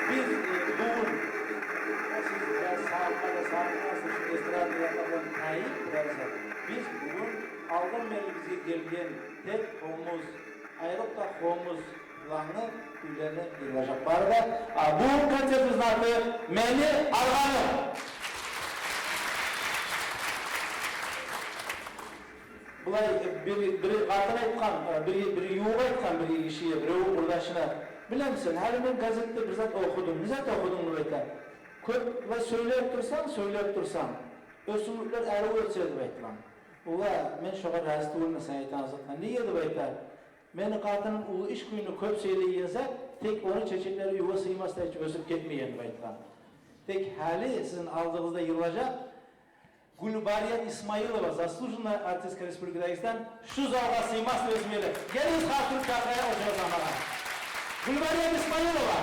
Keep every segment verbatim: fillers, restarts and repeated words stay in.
Биз, э, бугюн сиз бираз сагъынмагъа, сагъынмагъа, шу эстрада якъдан тайып бираз. Биз бугюн алдан берли бизге гелген тек хомуз, айрокъда хомуз, лангы, уьйлени йырлажакъ бары да. А бугюн концертибизни аты «Мени аргъаным». Булай, э, бир, бир къатын айтгъан, э, бир, бир ювукъ айтгъан бир гишиге, бирев къурдашына: «Билемисен, гьали мен газетде бир зат охудум». «Не зат охудунг?» — деп айта. «Кёп ва сёйлеп турсанг, сёйлеп турсанг, оьсюмлюклер арив оьсе», — деп айтгъан. «Ула, мен шогъар рази тюгюлмен сен айтагъан затгъа». «Неге?» — деп айта. «Мени къатыным уллу иш гюню кёп сёйлейген зат, тек ону чечеклери уьйге сыймасдай чы оьсюп гетмейген», — деп айтгъан. Тек гьали сизин алдыгъызда йырлажакъ Гюлбарият Исмаилова, заслуженная артистка Республики Дагестан, шу залгъа сыймас деп эсиме геле. Гелигиз, халкъ, чакъырайыкъ ошо заманагъа. Гюлбарият Исмаилова.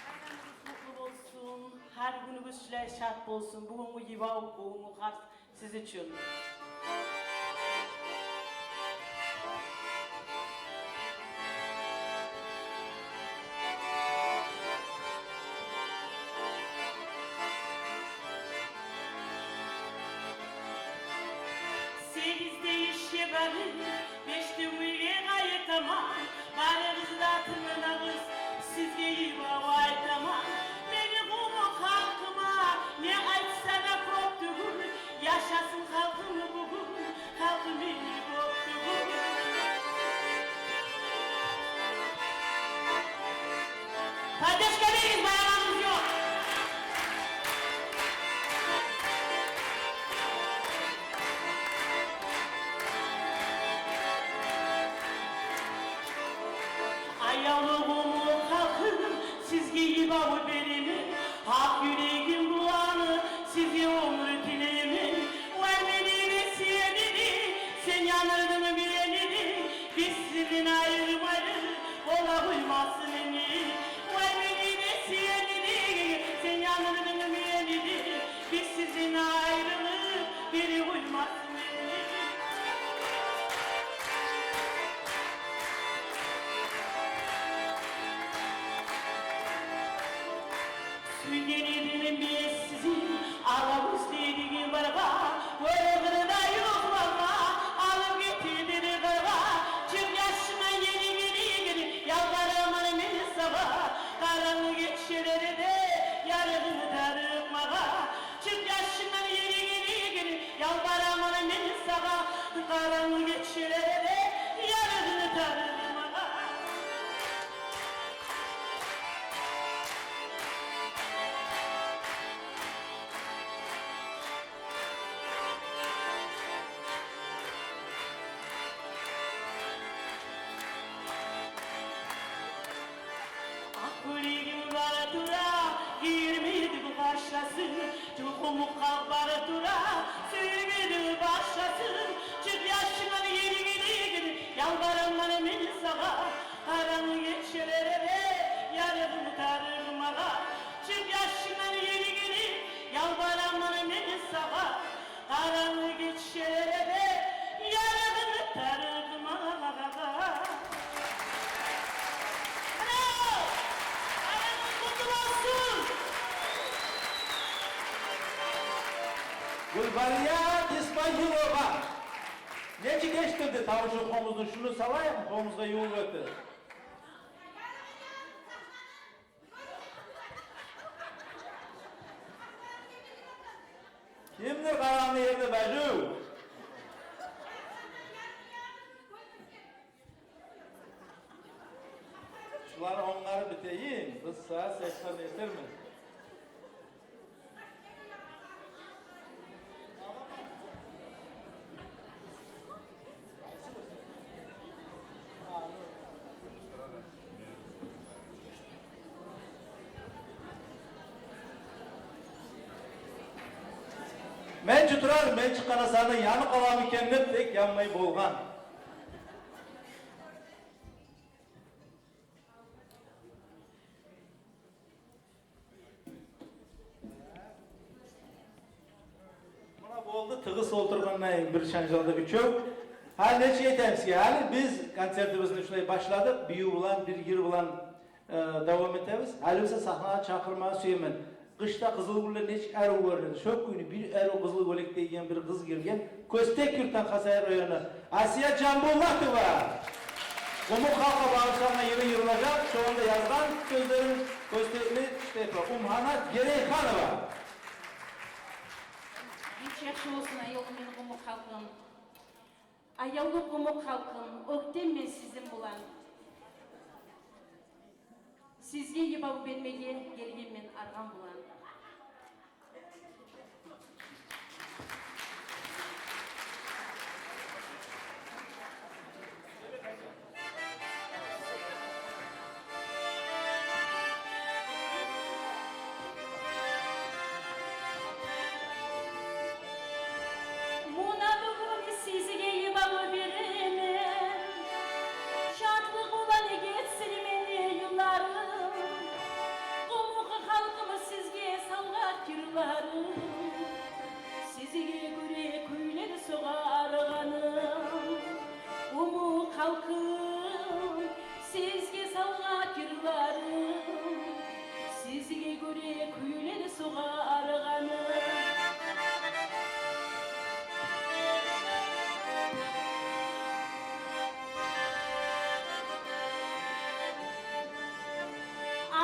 Байрамыгъыз къутлу болсун, гьар гюнюгюз шулай шат болсун. Бугюнгю йыбав, бугюнгю харс сиз учун. Сегизде ишге барып, бешде уьйге къайтаман. Барыгъыз да тынглагъыз, сизге йыбав айтаман. Мени къумукъ халкъыма не айтса да кёп тюгюл. Яшасын халкъым бугюн, халкъым мени кёп тюгюл. Поддержка беригиз, баягъы ёкъ. Аявлу къумукъ халкъым, сизге йыбав беремен, гьакъ юрегим буланы, сизге оьмюр тилеймен. Вай мени де сюегеним, сен яндырдынг мени де, биз сизден айрылмайлы бола къоймасын энни. Вай мени де сюегеним, сен яндырдынг мени де, биз сизден айрылып бири къоймасын энни. Сюйген эдим мен сизин, ала гюзледигим баргъа, оьр къырда юхлама, алып гетди бир къыргъа. Чыкъ яшындан, гери, гери, гери, ялбараман мен сагъа, къарангы гечелерде ярыгъынгны тарыкъ магъа. Чыкъ яшындан, гери, гери, гери, ялбараман мен сагъа, къарангы гечелерде ярыгъынгны тарыкъ магъа. Жукъумукъ къабары тура, сюймеди башгъасын. Чыкъ яшынгдан, ери гелегин, ялбараман мен сагъа. Къарангы гечелерде ярыгъын тарыкъ магъа. Чыкъ яшынгдан, ери гелегин, ялбараман мен сагъа. Къарангы гечелерде ярыгъын тарыкъ магъа. Браво! Къарангы къутлу болсун! Гюлбария Исмагилова. Нечик эшитилди тавушу хомузну? Шуну салайыкъ, хомузгъа ювукъ этди. Кимдир къарангы ерде бажув? Шуланы онгарып битейим, биз сагъа сагъат этермен. Мен чутурар, мен чыкъгъан саны янып къаламы экен деп, тек янмай болгъан. Муна болду, тыгъыс олтургъандай бир шанжалда уьчев. Гьали нечик этебиз? Гьали биз концертибизни шулай башладыкъ, бийив булан, бир йыр булан, э, давам этебиз. Гьали буса сагьнагъа чакъырмагъа сюемен. Къышда къызыл гюллер нечик арив гёрюне, шо кюйню бир арив къызыл гёлек гийген бир къыз гелген. Кёстек юртдан, Хасавюрт району, Асия Жамбулатова. Къумукъ халкъгъа багъышлангъан йыры йырлажакъ, шонда язгъан сёзлерин Кёстекни, Штепа, Умгьанат Герейханова. Геч яхшы болсун, аявлу мени къумукъ халкъым. Аявлу къумукъ халкъым, оьктеммен сизин булан. Сизге йыбав бермеге гелгенмен аргъан булан. Муна бугюн сизге йыбав беремен, шатлыкъ булан гетсин мени йылларым. Къумукъ халкъым, сизге савгъат йырларым, сизге гёре кюйлер согъа аргъаным. Къумукъ халкъым, сизге савгъат йырларым, сизге гёре кюйлер согъа аргъаным.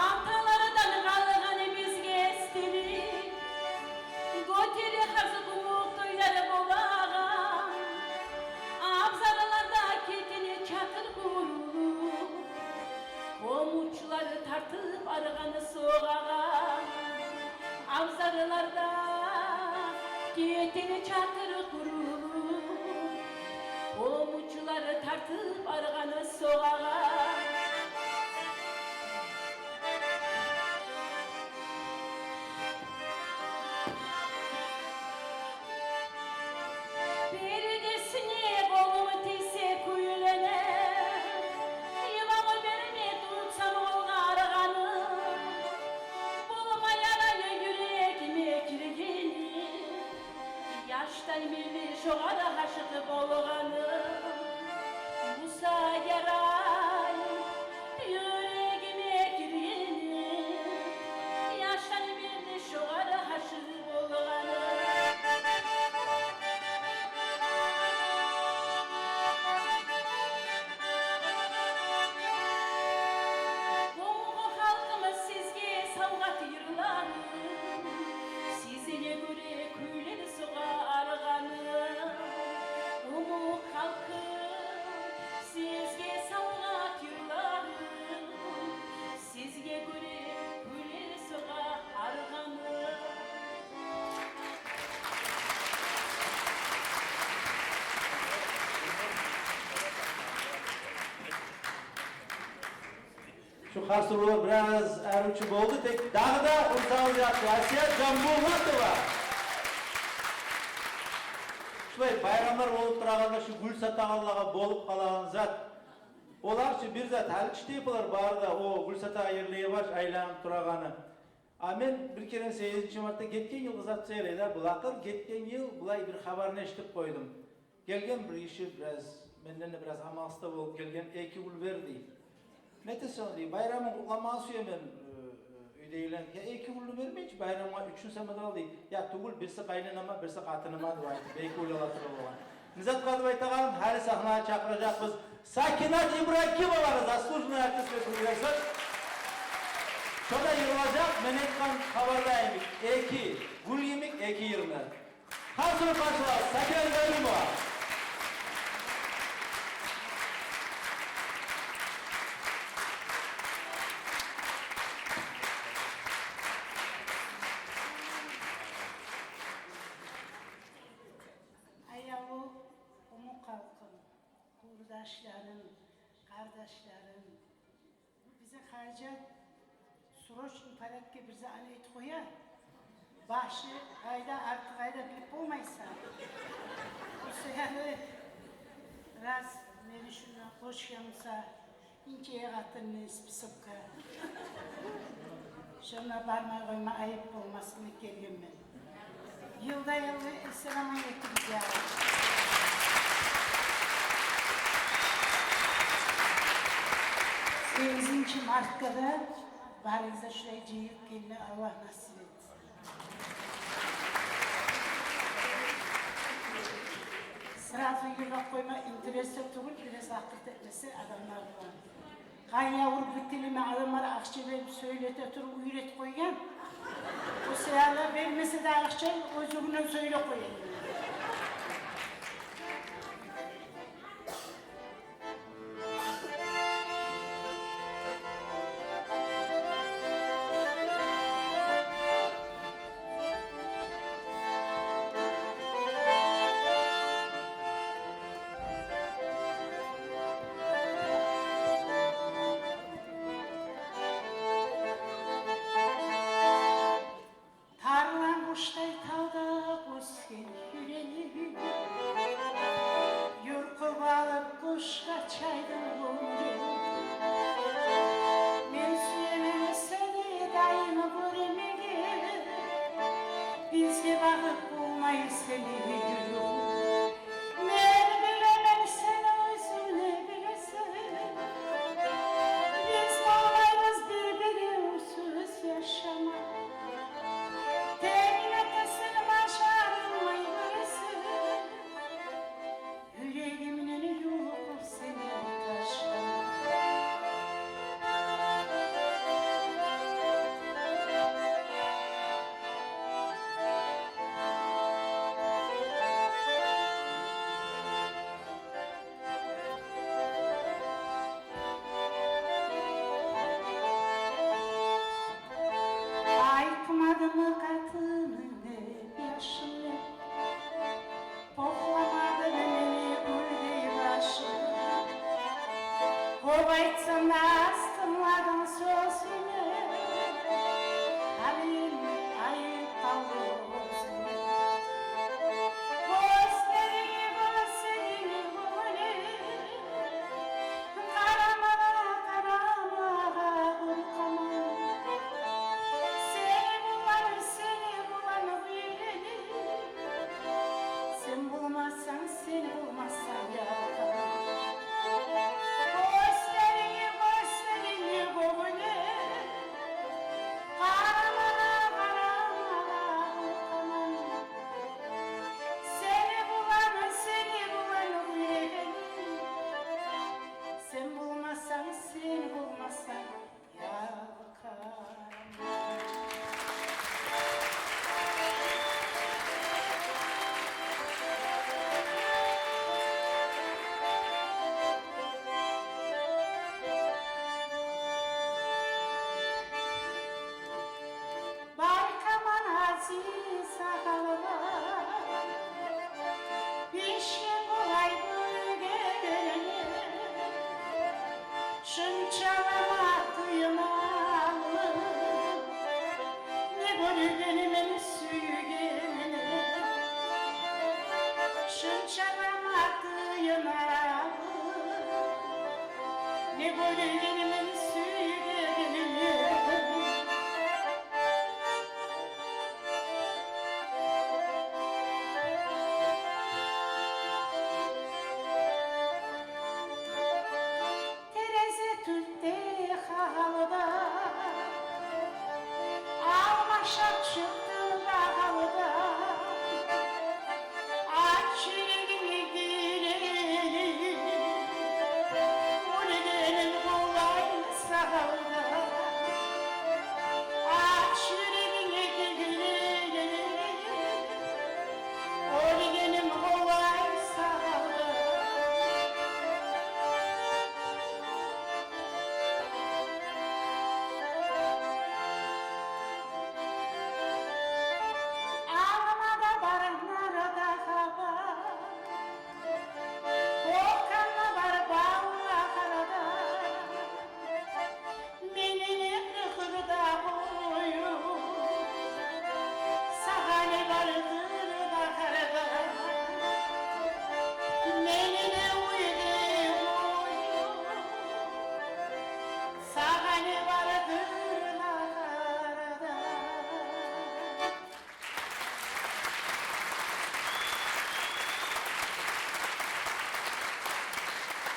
Аталардан къалгъан бизге эсгерик, гётере гьар къумукъ тойлар болагъан. Абзарларда кетен чатыр къурулуп, къомучулар тартып аргъан согъагъа. Абзарларда кетен чатыр къурулуп, къомучулар тартып аргъан согъагъа. Пердесине къолум тийсе кюйлене, йыбав берме турсам къолгъа аргъаным. Болмай ярай юрегиме киргени, яшдан берли шогъар гьашыкъ болгъаным. Буса ярай юрегиме киргени, яшдан берли шогъар гьашыкъ болгъаным. Къумукъ халкъым, сизге савгъат йырларым, сизге гёре кюйлер согъа аргъаным. Къумукъ халкъым, сизге савгъат Шу харс урлар бираз арив чы болду, тек дагъы да урсагъыз яхшы. Асият Жамбулатова. Шулай байрамлар болуп турагъанда шу гюл сатагъанлагъа болуп къалагъан зат. Олар чы бир зат, гьали чы тайпалар бары да о гюл сатагъан ерлеге барып айланып турагъаны. А мен бир керен сегизинчи мартда гетген йыл къызартса ярай да, бу лакъыр, гетген йыл булай бир хабарны эшитип къойдум. Гелген бир гиши, бираз, менден де бираз амалсыз да болуп гелген, эки гюл бер дей. Нетесен дей, байрамын къутламагъа сюемен, э, э, уьйдегилер. Я эки гюлню бермей чи, байрамгъа уьчюн сама да ал дей. Я тюгюл, бириси къайнанама, бириси къатыныма деп айтып, эки гюл ала тура болгъан. Не затгъа деп айтагъаным, гьали сагьнагъа чакъыражакъбыз Сакинат Ибрагимованы, заслуженный артист республикасы. Шо да йырлажакъ, мен айтгъан хабарда йимик, эки гюл йимик эки йырны. Гьазир къаршылайыкъ, Сакинат Ибрагимова. Аявлу къумукъ халкъым, къурдашларым, къардашларым, бизге гьажат срочный порядке бир затны этип къоя. Башы къайда, арты къайда билип болмайсан. О саялы, раз мени шунда къошгъан буса инче къатынны списокгъа, шонда бармай къойма айып болмасын деп гелгенмен. Йылда йылгъа эсен-аман гелигиз я. Сегизинчи мартгъа да барыгъыз да шулай жыйылып гелме Аллагь насип этсин. Сразу йырлап къойма интерес тюгюл, бираз акъырт этмесе адамлар булан. Къайда уруп битдилеми, адамлар акъча берип сёйлете туруп уьйретип къойгъан. О саялы бермесе де акъча, оьзюнден сёйлеп къоя. Тарлан къушдай тавда оьсген юрегим, юлкъуп алып къушгъа чайдым гёнгюлюм. Мен сюемен сени дайым гёрмеге, бизге багъып болмай сени юрегим. Мен билемен, сен оьзюнг де билесен, биз болмайбыз бир-биривсюз яшама. Тек нетесен, бажарылмай гёресен, юрегимден юлкъуп сени ташлама. Айтмадымы къатынынг деп, яшым деп? Покъламадымы мени гюлдей башым? Кёп айтсам да, аз тынгладынг сёзюме. Гьалим, айып къалды оьзюнге. Гёзлеринге, гёзлеринге гёмюлюп, къарамагъа, къарамагъа къоркъаман. Сени булан, сени булан уьйленип, сен болмасанг, сен болмасанг, я Аллагь. Гёзлеринге, гёзлеринге гёмюлюп, къарамагъа, къарамагъа къоркъаман. Сени булан, сени булан уьйленип, сен болмасанг, сен болмасанг, я Аллагь. Байкаман азиз агъалар, бишген булай бирге гелип, шунча ламат Тыйыналып, не гёргенмен сюйгенни, шунча заман тыйыналып, не гёргенмен сюйгенни. Терезе тюлде халда, алмашакъ чыкъды багьалда. Ач юрегинг гирелип, оьлгеним къолай сагъалда. Ач юрегинг гирелип, оьлгеним къолай сагъалда. Алма да бар, нар да бар, бокъан да бар, бал да бар да. Мени не къырда къоюп, сагъа не бардыр да къырда. Мени не уьйде къоюп, сагъа не бардыр да къырда.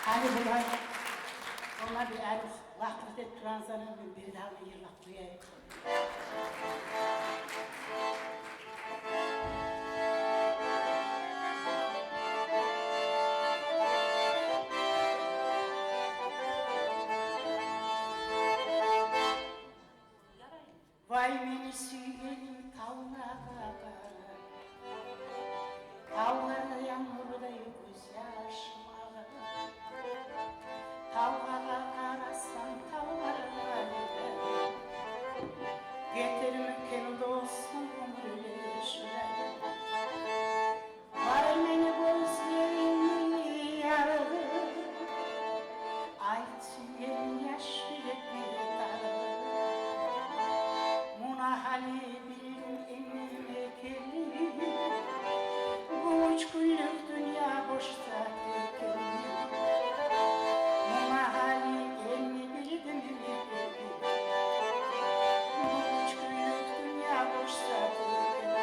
Гьали булай, олар бир арив лакъыр деп турагъан заман, мен бир дагъы йырлап къояйым. Вай мени сюйгеним, тавлагъа къара, тавлар янгурдай гёзьяшым агъа. Тавлагъа къарасам, тавлар гетер микен, досум, оьмюрлер шулай? Бар мени гёзлеримни ярыгъы, айт, сюйген яш юрекни тарыгъы. Муна гьали билдим энни неме экенни, бу уьч гюнлюк дюнья бош зат экенни. Муна гьали энни билдим неме экенни, бу уьч гюнлюк дюнья бош зат экенни.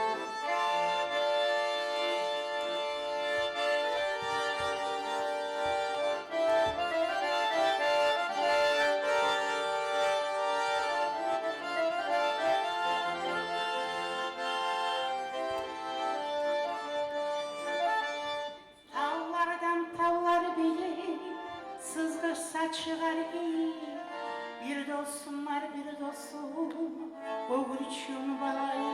Тавлардан тавлар бийи сызгъырса чыгъар гийи. Бир досум бар, бир досум, гёгюрчюн балайы.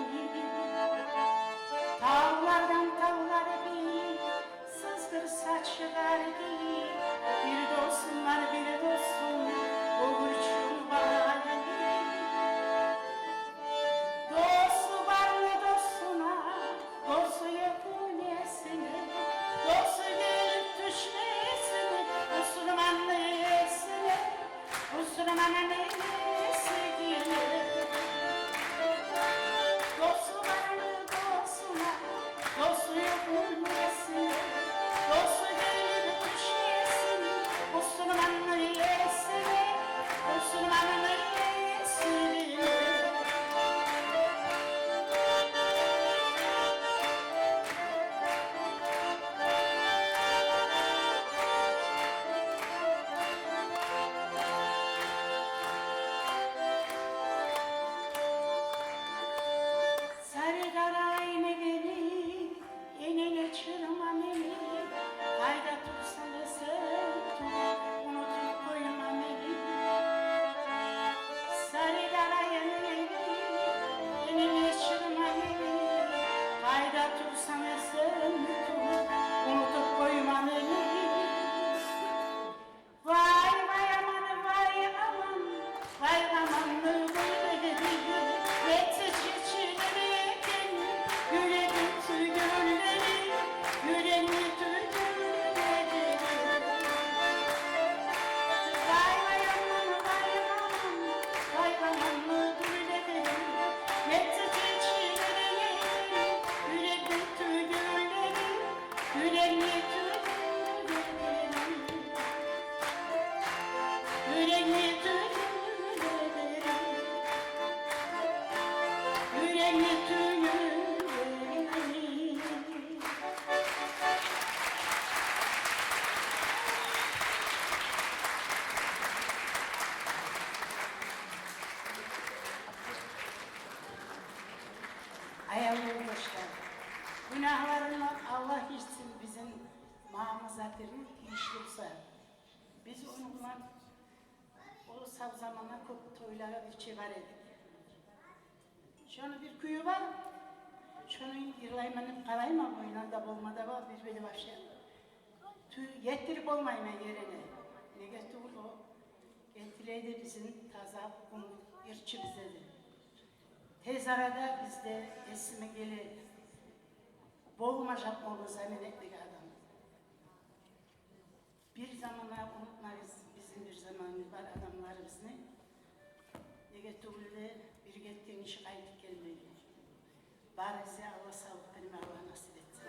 Тавлардан тавлар бийи сызгъырса чыгъар гийи. Бир досум бар, бир досум, гёгюрчюн балайы. Досу барны досуна, досу ёкъну несине, досу гелип тюшмесин бусурманны эсине, бусурманны эсине. Досу барны досуна, досу ёкъну несине, досу гелип тюшмесин бусурманны эсине, бусурманны эсине. Юрегиме тюгюл эдим, юрегиме тюгюл эдим. Аявлу ёлдашлар, гюнагьларындан Аллагь гечсин бизин Магьаммат Затирни, тийишли буса. Биз ону булан о сав заманда кёп тойлагъа бирче бара эдик. Шону бир кюю бар. Шону йырлайман деп къарайман, ойнап да болма да бар, бир-бири башлап. Тю-, етдирип болмайман ерине. Неге тюгюл, о гетире эди бизин таза умут йырчыбыз эди. Тез арада бизде эсиме геле, болмажакъ болду замин этмеге адам. Бир заманда унутмагъыз бизин бир заманыбыз бар адамларыбызны. Неге тюгюл де, бир гетген гиши къайтып гелмейди. Барыгъызгъа Аллагь савлукъ берме, Аллагь насип этсин.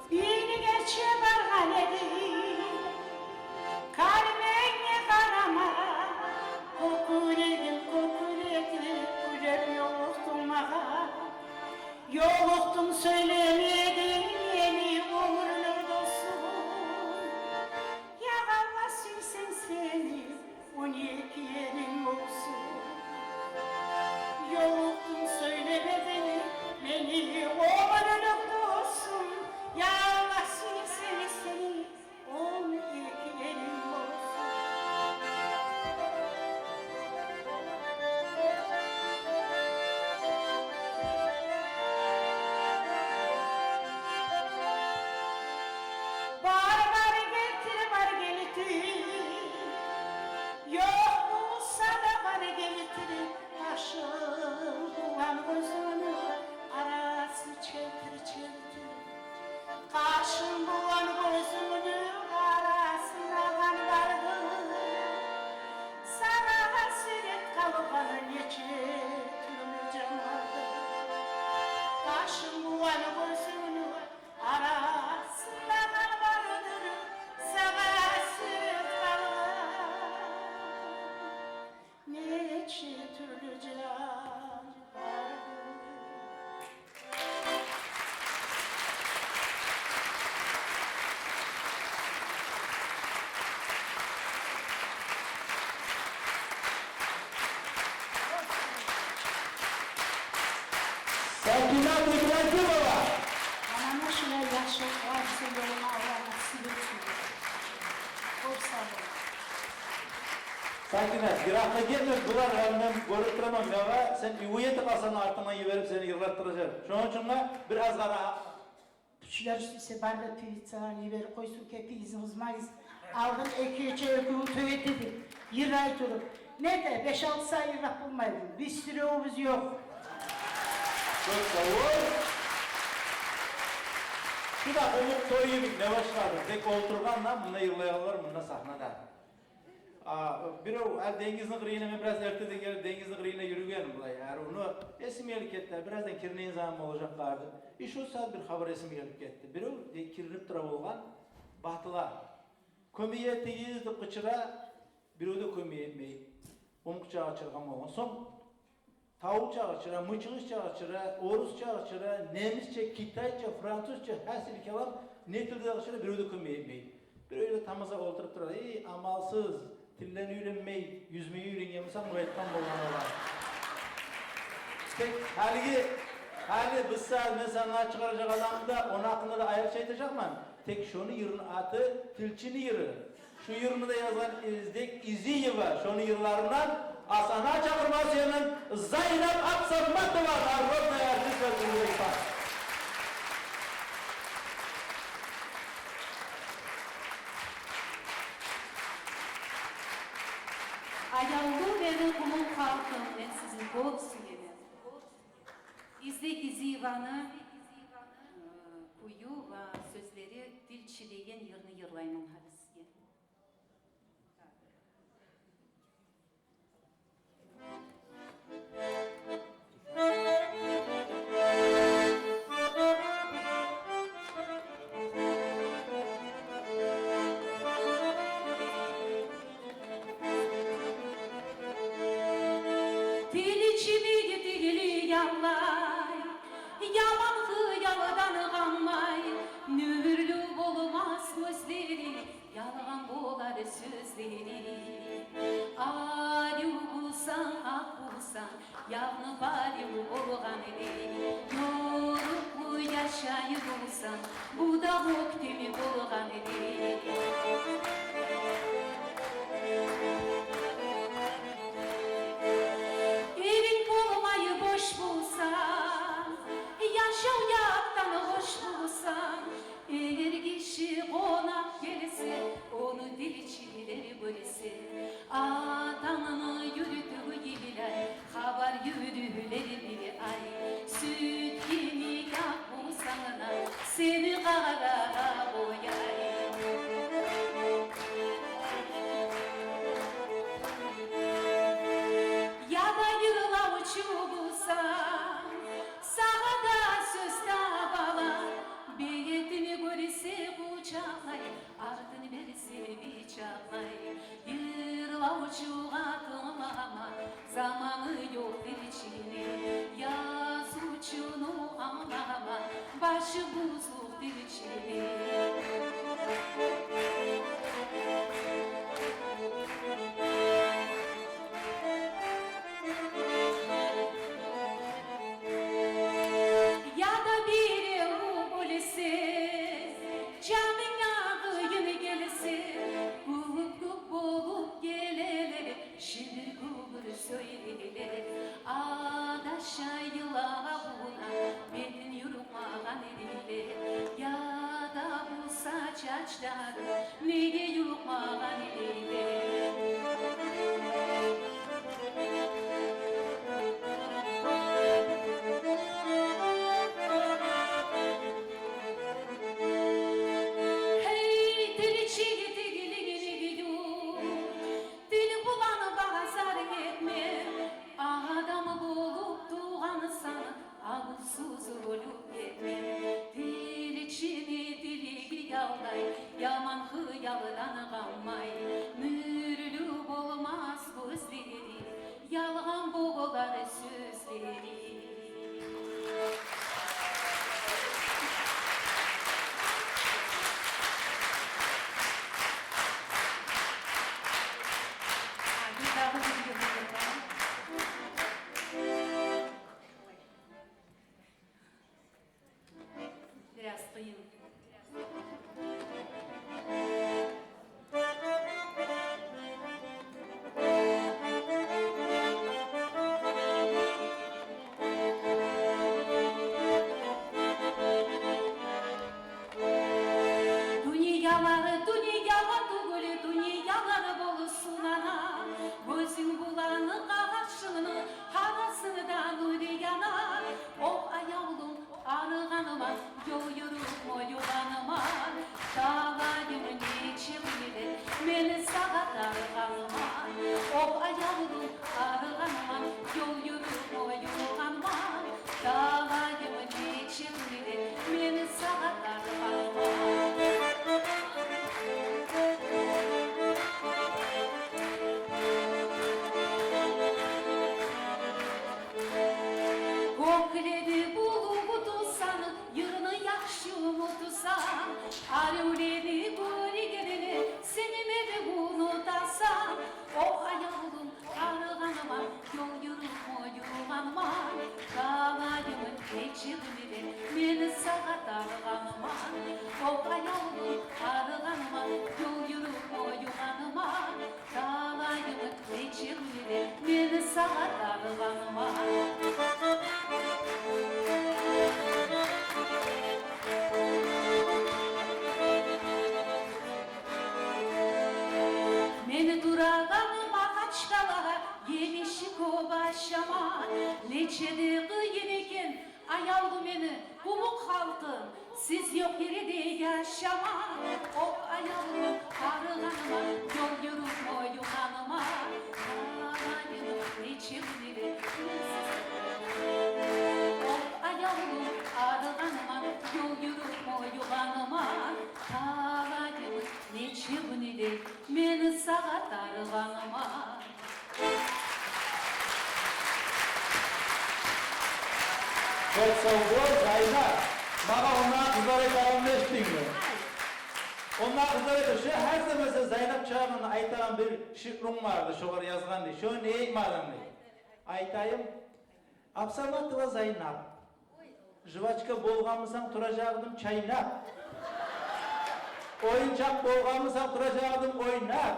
Бир гече баргъан эдим Карменге къарама, кёкюрегим кёкюрегип, гюлеп ёлукъдунг магъа. Ёлукъдунг, сёйлемединг, мени оьмюрлюк досум. Я Аллагь, сюйсенг сени, он эки элинг болсун. Ёлукъдунг, сёйлемединг, мени оьмюрлюк досум. Я Аллагь, сюйсенг сени, он эки элинг болсун. Бар, бар, гелтир, бар, гелтир. Ёкъ буса да бар, гелтир. Къашым булан гёзюмню арасы челтир-челтир. Къашым булан гёзюмню арасында къан бардыр. Сагъа гьасирет къалгъан нече тюрлю жан бардыр. Къашым булан гёзюмню арасында къан бардыр. Сагъа гьасирет къалгъан нече тюрлю жан бардыр. Сакинат Ибрагимова. Мана шулай яхшылыкълар сизге ёлугъа Аллагь насип этсин. Кёп сав бол. Сакинат, йыракъгъа гетме, булар, мен гёрюп тураман, магъа сен уьйге етип къалсанг, артындан йиберип сени йырлатдыражакъ. Шону учун да бир аз къара. Тючлер сюйсе, бар да певицаланы йиберип къойсун, кепигизни бузмагъыз. Алдын эки-уьч ай, экевюн тёгет эдик йырлай туруп. Неге беш-алты сагьат йырлап болмайды? Биз сюревюбюз ёкъ. Кёп сав бол. Шу да къумукъ той йимик, не башгъадыр? Тек олтургъан да, мунда йырлайгъанлар, мунда сагьнада. А, бирев, а, денгизни къырыйына, мен бираз эртеден гелип денгизни къырыйына юрюгенмен булай. Яни ону эсиме гелип гетди, бираздан киринеген заман болажакъ къарды. И шо сагьат бир хабар эсиме гелип гетди. Бирев де киринип тура болгъан батылар. «Кёмек этигиз», — деп къычыра, бирев де кёмек этмей. Къумукъча къычыргъан болгъан сонг, тавукъча къычыра, мычыгъызча къычыра, орусча къычыра, немисче, китайча, французча, гьасили калам, не тилде къычыра, бирев де кёмек этмей. Бирев де тамаза олтуруп тура: «Эй, амалсыз, тиллени уьйренмей, юзмеге уьйренген бусанг, къайтгъан болгъан олар». Тек гьалиги, гьали бу сагьат мен сагьнагъа чыгъаражакъ адамны да, ону гьакъында да айрыча айтажакъман. Тек шону йырны аты «Тилчини йыры». Шу йырны да язгъан Издек Изиева, шону йырларындан сагьнагъа чакъырма сюемен Зайнап Атсагъматова, народный артистка Узбекистан. Аявлу мени къумукъ халкъым, мен сизни кёп сюемен. Издек Изиеваны, э, кюю ва сёзлери «Тилчи» деген йырны йырлайман гьали сизге. Яман хыялдан къанмай, нюрлю болмас гёзлери, ялгъан болар сёзлери. Арив болсанг, акъ болсанг, ягъны барив болгъан эди. Ёрукълу яшай болсанг, бу да оьктем болгъан эди. Эринг болмай бош болса, яшав якъдан бош болса, эгер гиши къонакъ гелсе, ону тилчилер гёрсе, атангны юртугъу йылай, хабар юрюлер бир ай. Сют йимик акъ болсанг да, сени къара бояй. Яда йырлавчу болсанг, сагъа да сёз табалар. Бетинг гёрсе къучакълай, артынг берсе бичакълай. Йырлавчугъа тынглама, заманы ёкъ тилчини. Язывчуну англама, башы бузукъ тилчини. Яда бирев оьлсе, жанынга къыйын гелсе, гюп-гюп болуп гелелер, шимир-кюмюр сёйлейлер. Адашайла буна, бетин юркмагъан эдилер. Яда буса чачлары, неге юркмагъан эдилер? Гьей, тилчи, тилчи, тилчи, тил булан базар этме. Адам болуп тувгъансан, абурсуз оьлюп гетме. Тилчини тилиги ялдай, яман хыялдан къанмай. Нюрлю болмас гёзлери, ялгъан болар сёзлери. Бираз къыйын. Дюньялар дюньягъа тюгюл, дюньялар болсун ана. Гёзюнг булан къарашынгны арасында нюр яна. О, аявлум, арыгъанман, ёл юрюп оюлгъанман. Талайым нече гюнлер мен сагъа тарыкъгъанман. О, аявлум, арыгъанман, ёл юрюп оюлгъанман. Талайым нече гюнлер мен сагъа тарыкъгъанман. Гёклени булугъу тутсанг, йырны яхшы унутасан, аревлени гёргенинг сен мени унутасан. О, аявлум, арыгъанман, ёл юрюп оюлгъанман. Талайым нече гюнлер мен сагъа тарыкъгъанман. О, аявлум, арыгъанман, ёл юрюп оюлгъанман. Талайым нече гюнлер мен сагъа тарыкъгъанман. Мен турагъан Магьачкъалагъа емиши кёп ашама. Нече де къыйын экен, аявлу мени къумукъ халкъым, сиз ёкъ ерде яшама. О, аявлум, арыгъанман, ёл юрюп оюлгъанман. Талайым нече гюнлер. О, аявлум, арыгъанман, ёл юрюп оюлгъанман. Талайым нече гюнлер мен сагъа тарыкъгъанман. Кёп сав бол, Зайнап. Магъа онда къызлар айтагъанны эшитдингми? Онда къызлар айта, шу гьар заман сен Зайнап чакъыргъанда айтагъан бир шиърунг барды, шогъар язгъан дей. Шону не айтмадынг дей. Айтайым. Абсаматова Зайнап. Жвачка болгъанмысан, туражакъ эдим чайнап. Оюнчакъ болгъанмысан, туражакъ эдим ойнап.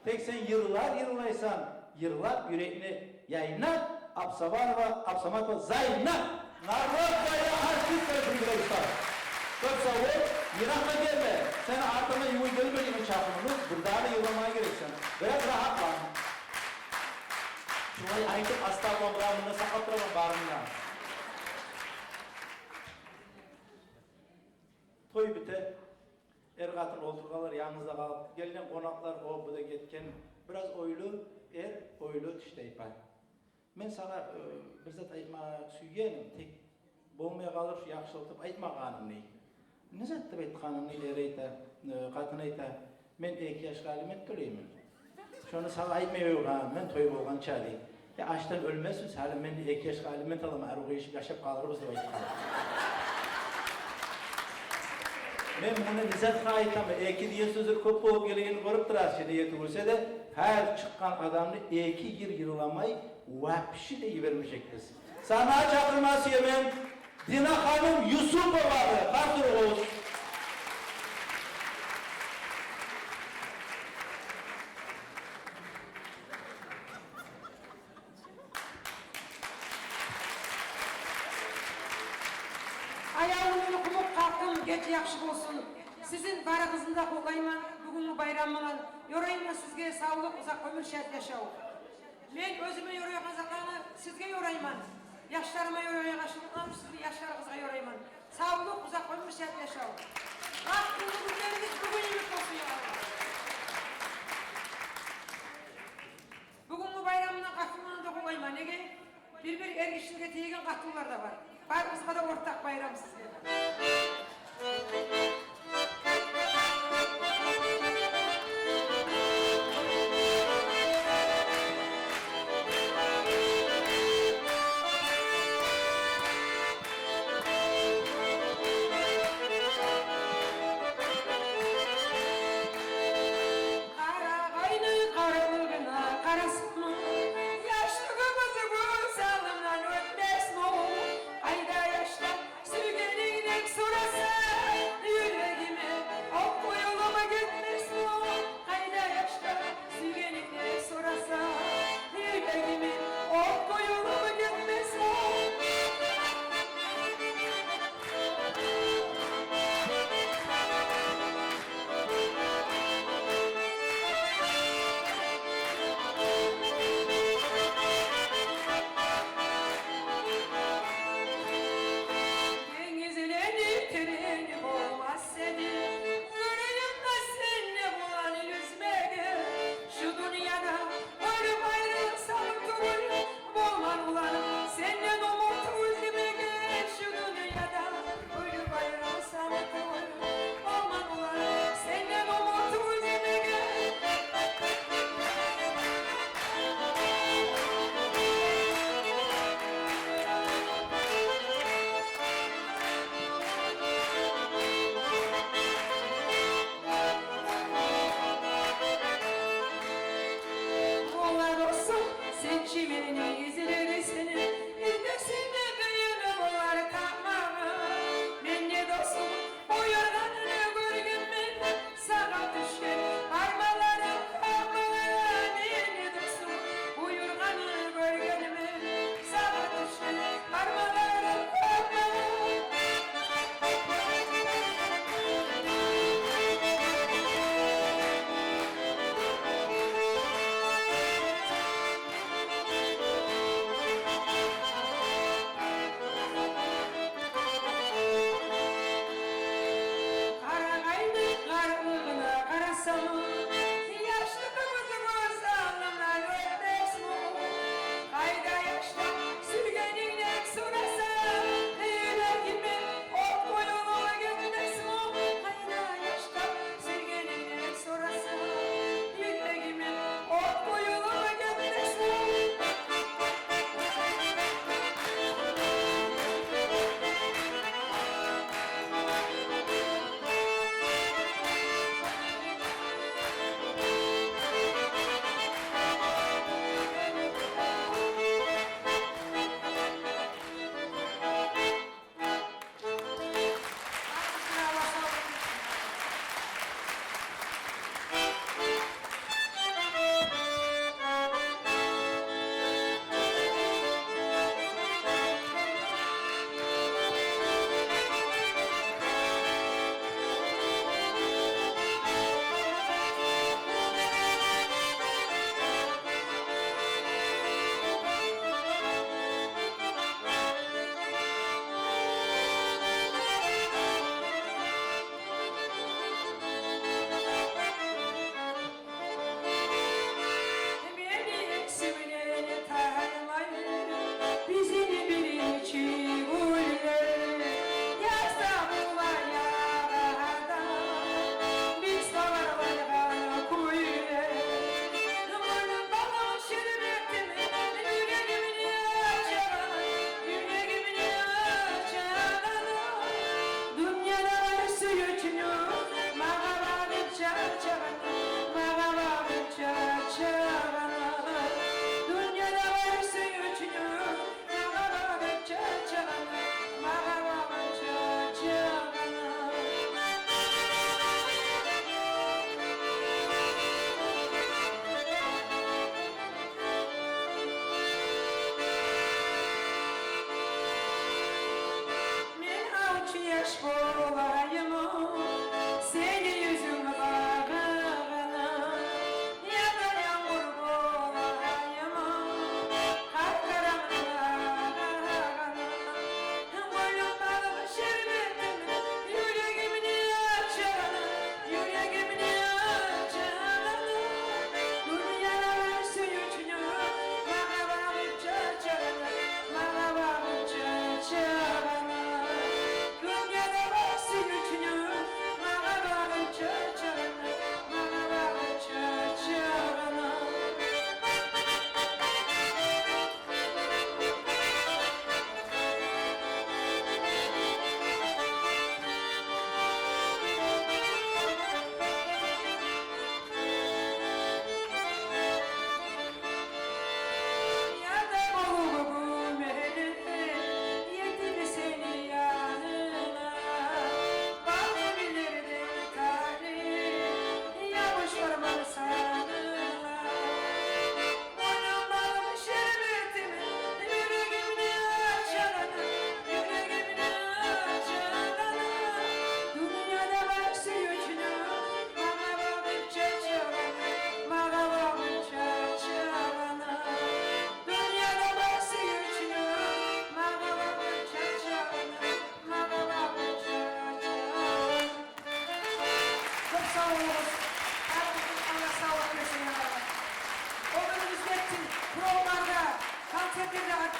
Тек сен йырлар йырлайсан, йырлап юрекни яйнап, Абсаматова, Абсаматова Зайнап. Нарлап Зайнап, артист, сен билдире устаз. Кёп сав бол, йыракъгъа гелме. Сени артынга ювуп гелме деген чакъырывну, бирдагъы йырламагъа герексен. Бираз рагьатлан. Шулай айтып, астарлан, булай мунда сакълап тураман барындан. Той бите. Эр-къатын олтургъанлар, янгыз да къалып гелген къонакълар, о, бу да гетген. Бираз ойлу эр, ойлу тиштайпа. Мен сагъа, э, бир зат айтмагъа сюйгеним, тек болмай къалыр шу яхшылыкъ деп айтмагъаным дей. Не зат деп айтгъаным дей, эр айта, э, къатын айта, мен эки яшгъа алимент тёлеймен. Шону сагъа айтмай къойгъанман мен, той болгъанча дей. Я, ачдан оьлмесбиз, гьали мен эки яшгъа алимент аламан, арив яшап къалырбыз деп айтгъан. Мен муну не затгъа айтаман, эки деген сёзлер кёп болуп гелгенин гёрюп турасыз, неге тюгюлсе де, гьар чыкъгъан адамны эки йыр йырламай вообще де йибермежекбиз. Сагьнагъа чакъырма сюемен Динаханым Юсупованы, къарт урувубуз. Аявлу мени къумукъ халкъым, гече яхшы болсун. Сизин барыгъызны да къутлайман бугюнгю байрам булан. Ёрайман сизге савлукъ, узакъ оьмюр, шат яшав. Мен оьзюме ёрайгъан затланы сизге ёрайман. Яшларыма ёрайгъан шуланы сизин яшларыгъызгъа ёрайман. Савлукъ, узакъ оьмюр, шат яшав. Бакътылы гюнлеригиз бугюн йимик болсун, я Аллагь. Бугюнгю байрамны къатынланы да къутлайман. Неге? Бир-бир эргишилеге тиеген къатынлар да бар. Барыгъызгъа да ортакъ байрам сизге. Къарагъайны къаралыгъына къарасанмы, яшлыгъыбызны гёз алдындан оьтмесми? Къайда яшлар сюйгенинден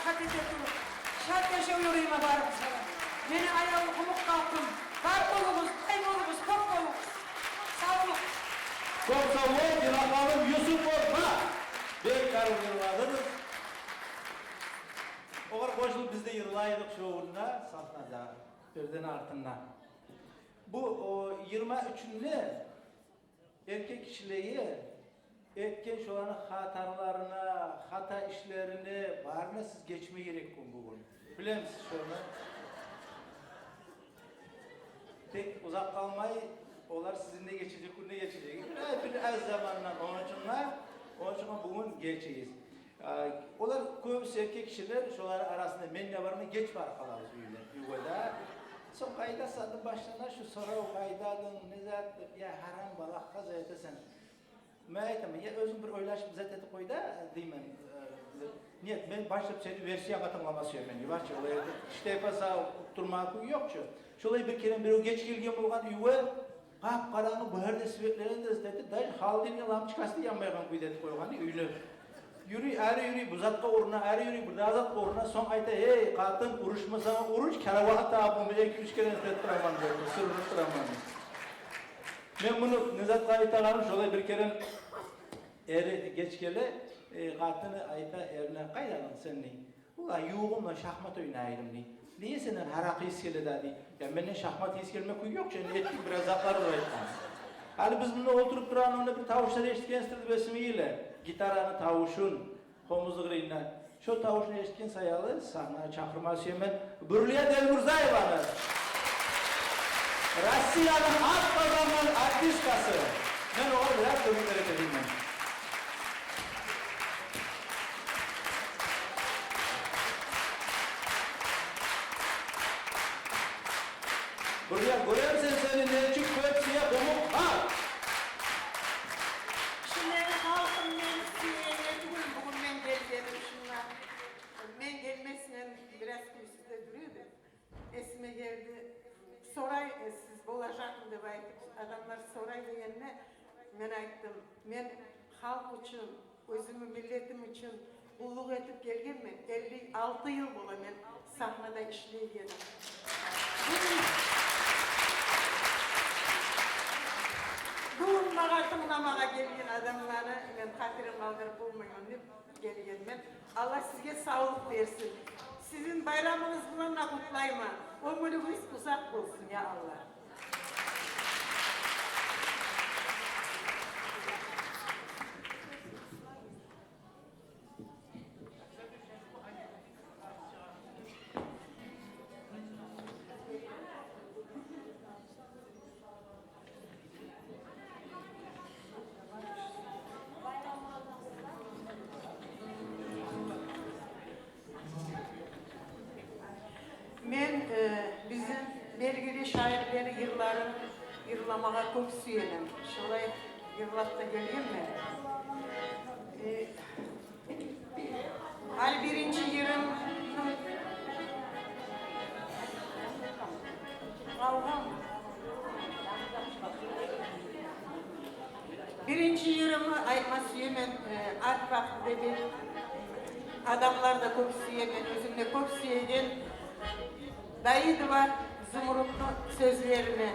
Шат эте туруп, шат яшав ёлуна барыгъызгъа да. Мени аявлу къумукъ халкъым, бар болугъуз, бай болугъуз, кёп болугъуз. Савлукъ. Кёп савлукъ, Дилакъалым Юсупова. Бек арив йырладыгъыз. Огъар къошулуп биз де йырлай эдик шо гюнде сагьнада, пердени артында. Бу, о, йигирма уьчюнде эркек кишилеге этген шоланы хаталарына, хата ишлерине, барына сиз гечме герек гюн бугюн. Билемисиз шону? Тек узакъ къалмай, олар сизин де гечежек гюн де гележек. Бир, бир аз замандан, ону учун, ону учун бугюн гечигиз. А, олар кёбюсю эркек кишилер, шолар арасында мен де барман, геч барып къалабыз уьйге, уьйге де. Сонг къайда сандыр башлана шу сорав, къайдадынг, не зат деп, я гьарам балагьгъа зат этесен. Мен айтаман, я оьзюнг бир ойлашып зат этип къой да, деймен. Э, нет, мен башлап сени версиянга тынглама сюемен, не бар чы, олай этип, иштепаса уттурма гьакъы ёкъ чу. Шолай бир керен бирев геч гелген болгъан уьйге, къап-къарангы, бу ерде светлер де, даже холодильник лампочкасы да янмайгъан кюйде этип къойгъан уьйню. Юрюй, ари юрюй, бу затгъа уруна, ари юрюй, бу да затгъа уруна, сонг айта: «Эй, къатын, урушмасанг уруч, карават табып, мен эки-уьч керен эслетип тураман», — деп, сюрюнюп тураман. Мен муну не затгъа айтагъаным, шолай бир керен эри геч геле, э, къатыны айта эрине: «Къайдадынг сен?» — дей. «Валлагь, ювугъум булан шахмат ойнай эдим», — дей. «Неге сенден гьаракъы ийис геле дагъы?» — дей. «Я, менден шахмат ийис гелме кюй ёкъ чу, энни этдик бираз затлар», — деп айтгъан. Гьали биз мунда олтуруп турагъан, онда бир тавушлар эшитгенсиздир деп эсиме геле. Гитараны тавушун, хомузну къырыйында. Шо тавушну эшитген саялы сагьнагъа чакъырма сюемен Бурлия Делмурзаеваны. Россияны ат къазангъан артисткасы. Мен огъар бираз тёбрюклер этейим мен. Бурлия, гёремисен, сени нечик кёп сюе къумукъ халкъ. Шу мени халкъым мени сюе, не тюгюл бугюн мен гелгеним шунда. Мен гелмесимен бираз кюйсюз де дюр эди. Эсиме гелди. Сорай, э, сиз болажакъмы деп айтып, адамлар сорай дегенде, мен айтдым: «Мен халкъ учун, оьзюмню миллетим учун къуллукъ этип гелгенмен, элли алты йыл бола мен сагьнада ишлейгеним. Бугюн, бугюн магъа тынгламагъа гелген адамланы мен хатирин къалдырып болмайман», — деп гелгенмен. Аллагь сизге савлукъ берсин. Сизин байрамыгъыз булан да къутлайман. Оьмюрюгюз узакъ болсун, я Аллагь. Мен, э, бизин белгили шаирлени йырларын йырламагъа кёп сюемен. Шолай йырлап да гелгенмен. Э, Гьали биринчи йырым алгъан. Биринчи йырымны айтма сюемен, э, ат бакъды деп. Адамлар да кёп сюеген, оьзюм де кёп сюеген Даидова Зумрудну сёзлерине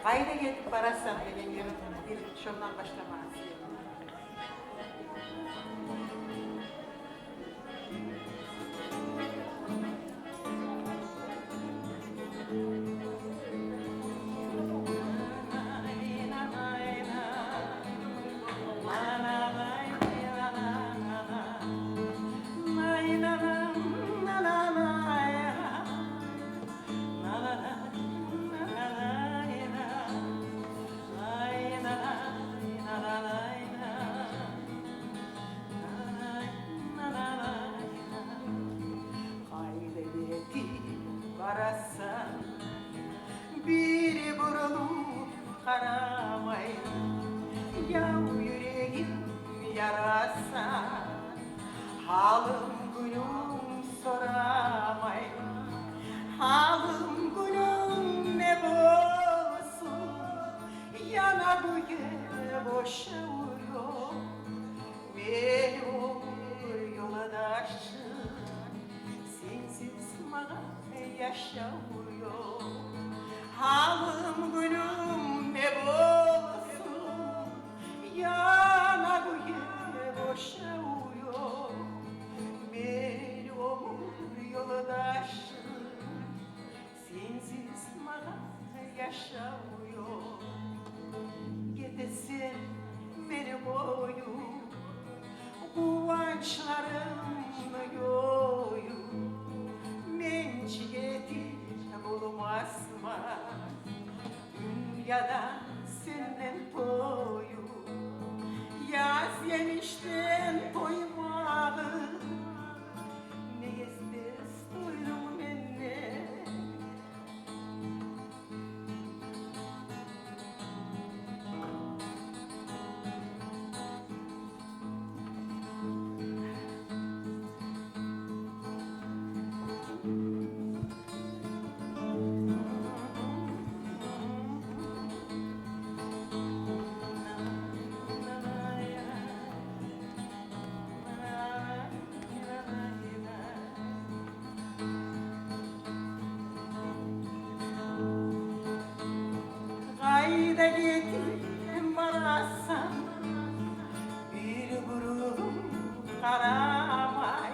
«Къайда гетип барасан» деген йырым, бир шондан башламагъа сюемен. къарамай,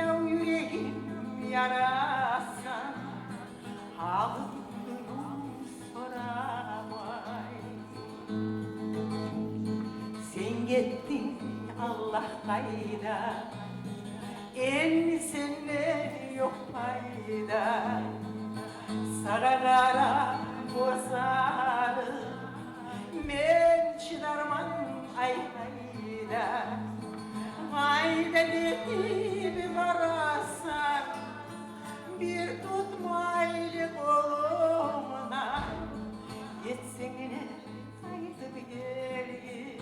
яв юрегим ярасан, гьалымны сорамай. Сен гетдинг, Аллагь, къайда, энни сенден ёкъ пайда. Сагъа къарап бозарып, мен чыдарман ай-къайда. Къайда гетип барасан, бир тутмайлы къолумдан? Гетсенг де, къайтып гелгин,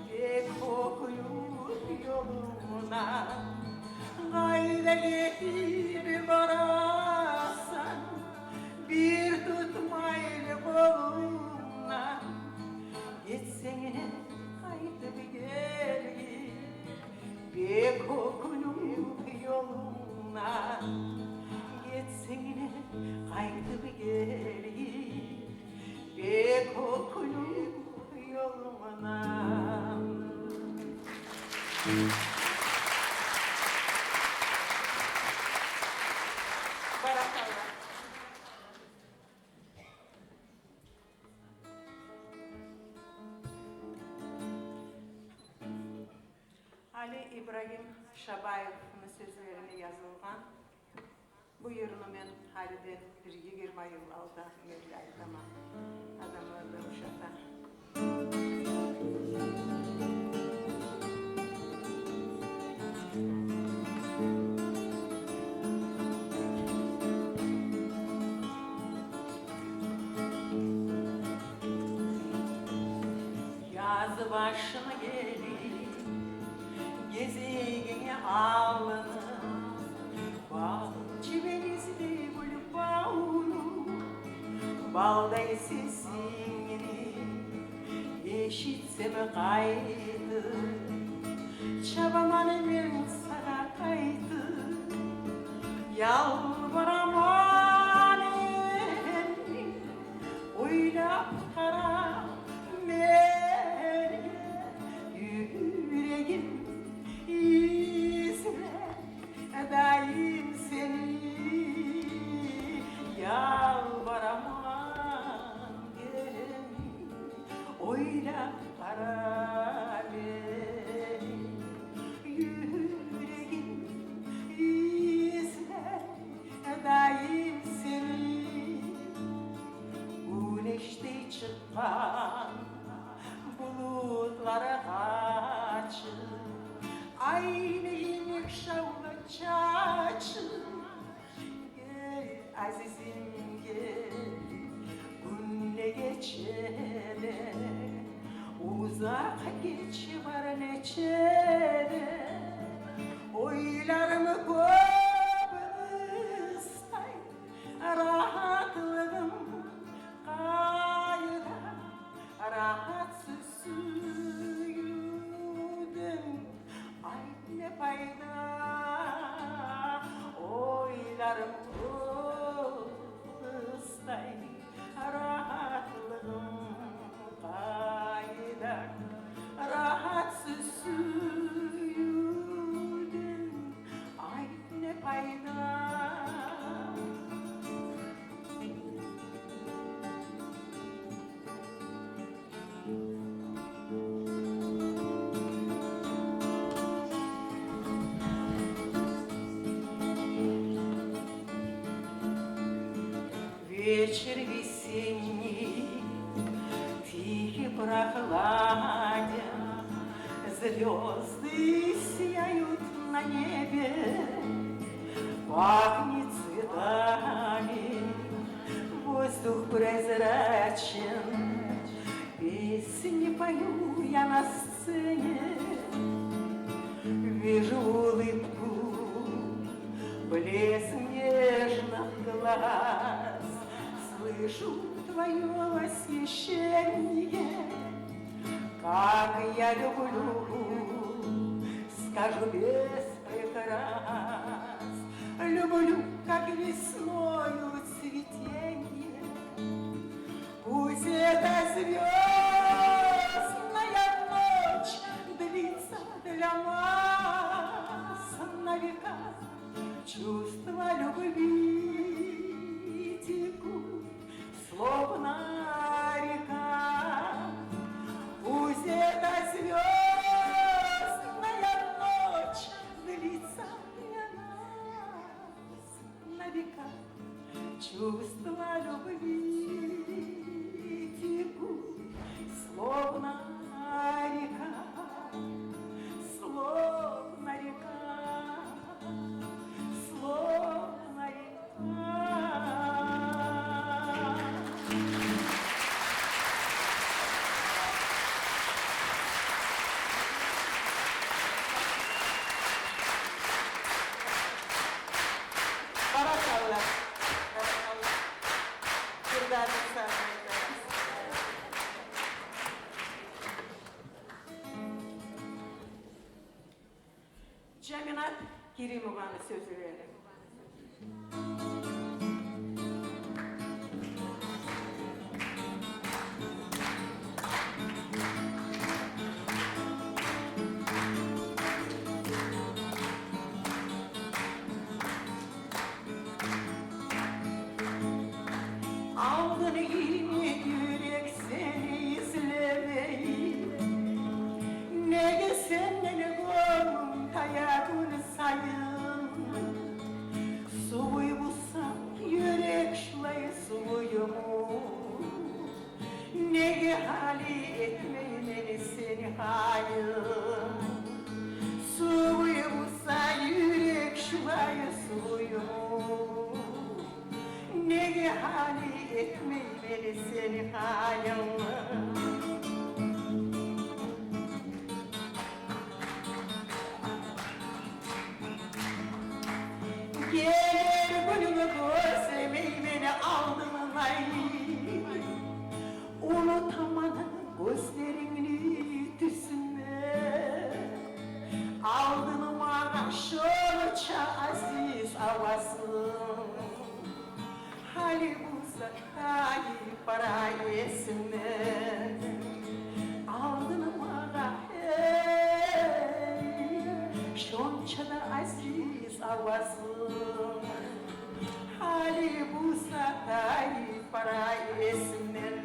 бек гьёкюнюп ёлумдан. Къайда гетип барасан, бир тутмайлы къолумдан? Гетсенг де, къайтып гелгин, бек гьёкюнюп ёлумдан. Гетсенг де, къайтып гелгин, бек гьёкюнюп ёлумдан. Баракалла. Али Ибрагьим Шабаевни сёзлерине язылгъан бу йырны мен гьалиден бир йигирма йыл алда мерли айтаман. Адамлар да ушата. Яз башына гелип, гезегинге алынып, бал чебересен гюл бавну, балдай сесингни эшитсем къайтып, чабаман мен сагъа къайтып. Ялбараман энни, ойлап къара мени, юрегим излей даим сени. Ялбараман энни, ойлап къара мени, юрегим излей даим сени. Гюнешдей чыкъгъан булутлар къачып, айны йимик шавла чачып, гел, азизим, гел, гюн де гече де, узакъ гече бар нече де. Ойларым кёп къыстай, рагьатлыгъым къайда, рагьатсыз сюювден айт не пайда? Ойларым кёп къыстай, рагьатлыгъым къайда, рагьатсыз сюювден айт не пайда? Вечер весенний, тихий, прохладен, звёзды сияют на небе, пахнет цветами, воздух прозрачен, песни пою я на сцене. Вижу улыбку, блеск нежных глаз, слышу твоё восхищение. Как я люблю, скажу без прикрас, люблю, как весною цветение. Пусть эта звёздная ночь длится для Чувства любви текут, словно река, словно река, словно река. Баракалла. Баракалла. Фирдавс сагъа. Жаминат Керимованы сёзлери. Алдын йимик юрек сени излемей. Неге сенден гёнгюл тая гюн сайын? Сююп буса юрек шулай сююмню. Неге гьали этмей мени сени гьайын? Сююп буса юрек шулай сююмню. Неге гьали этмей мени сени гьайын? Гелер гюнюнгню гёзлемей мени алдымгъа. Унутаман гёзлерингни тюсюнде. Алдын магъа шонча азиз авазынг. Гьали буса тайып бара эсимден. Алдын магъа, гьей, шонча да азиз авазынг. Гьали буса тайып бара эсимден.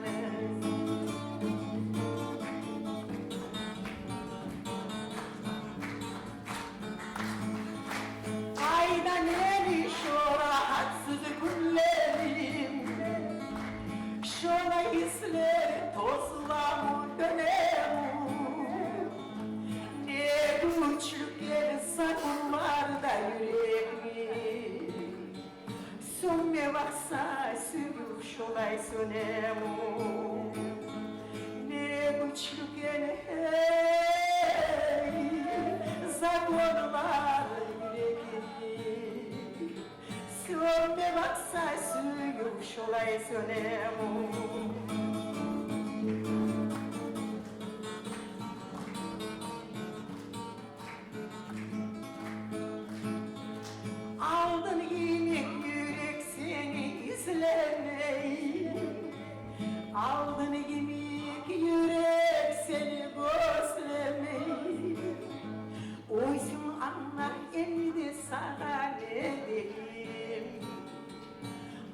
Къайда мени шо рагьатсыз гюнлерим? Шолай гьислер тозламы, дёнеми? Не гючлюкен закъурлар да юрекни. Сёнме бакъса сююв шолай сёнеми? Не гючлюкен, гьей, закъурлар юрекни. Сёнме бакъса сююв шолай сёнеми? Алдын йимик юрек сени излемей. Алдын йимик юрек сени гёзлемей. Оьзюнг англа, энни де сагъа не дейим?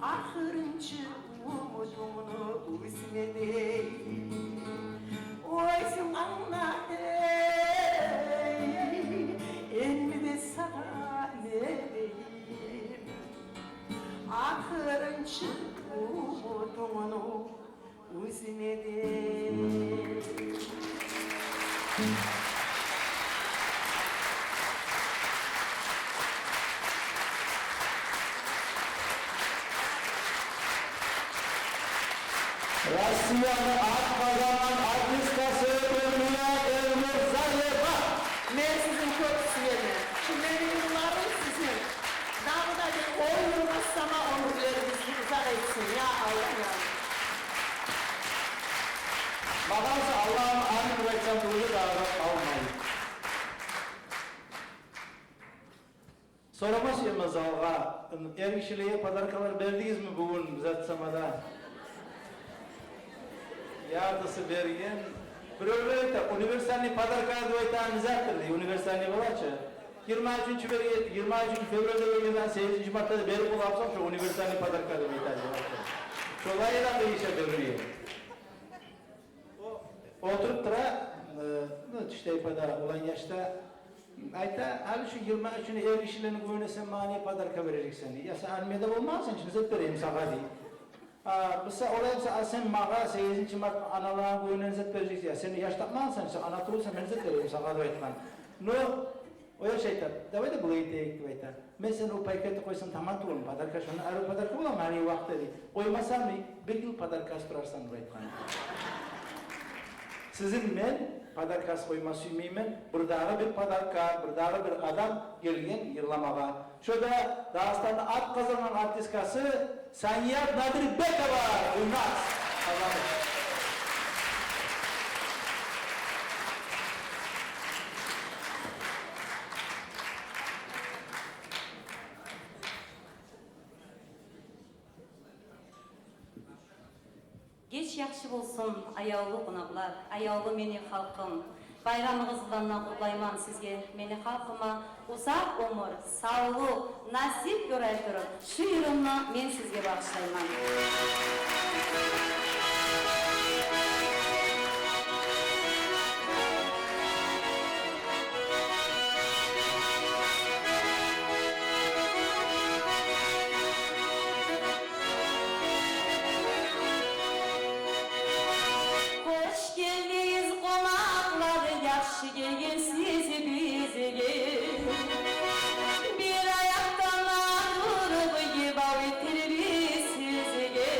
Ахырынчы умутунгну уьзме дейим. Оьзюнг англа, гьей, энни де сагъа не дейим? Ахырынчы умутунгну уьзме дейим. Россияны ат къазангъан артисткасы Гюлмира Эльмурзаева. Мен сизин кёп сюемен. Шу мени йылларым сизин дагъы да бир он йыл бассама, оьмюрлеригизни узакъ этсин, я Аллагь, я. Магъа буса Аллагьым амин деп айтсам, тюгюл дагъы къалмай. Сорама сюемен залгъа, эр гишилеге подаркалар бердигизми бугюн, бизат самада? Яртысы берген. Биревлер айта, универсальный подарка деп айтагъан не затдыр дей, универсальный бола чы. Йигирма уьчюнчю берген, йигирма уьчюнчю февральда берген, сегизинчи мартда да берип боласан, шо универсальный подарка деп айтагъан. Шолай да бир иш бермей. О, олтуруп тура, э, ну, тюштайпада, улан яшда, Айта: «Гьали шу йигирма уьчюнде эр гишилени гюнюне сен магъа не подарка бережексен?» — дей. «Я сен армияда болмагъансан чы, не зат берейим сагъа?» — дей. «А, буса олай буса, а сен магъа сегизинчи март аналаны гюнюне не зат бережексен? Я сен яш тапмагъансан, сен ана тюгюлсен, мен не зат берейим сагъа?» — деп айтгъан. Но о яш айта: «Давай да булай этейик, — деп айта. — Мен сени о пакетде къойсам таман тюгюлмю подарка, шондан арив подарка боламы гьали вакътиде? Къоймасам, — дей, — бир йыл подаркасыз турарсан», — деп айтгъан. Сизин мен подаркасыз къойма сюймеймен. Бир дагъы бир подарка, бир дагъы бир адам гелген йырламагъа. Шо да Дагъыстанны ат къазангъан артисткасы Саният Надирбекова, Гюльназ. Аллагь. Геч яхшы болсун, аявлу къонакълар, аявлу мени халкъым. Байрамыгъыз булан къутлайман сизге, мени халкъыма узакъ оьмюр, савлукъ, насип ёрай туруп, шу йырымны мен сизге багъышлайман. Хош гелдигиз, къонакълар, яхшы гелгенсиз бизге. Бир аякъдан туруп, йыбав этербиз сизге.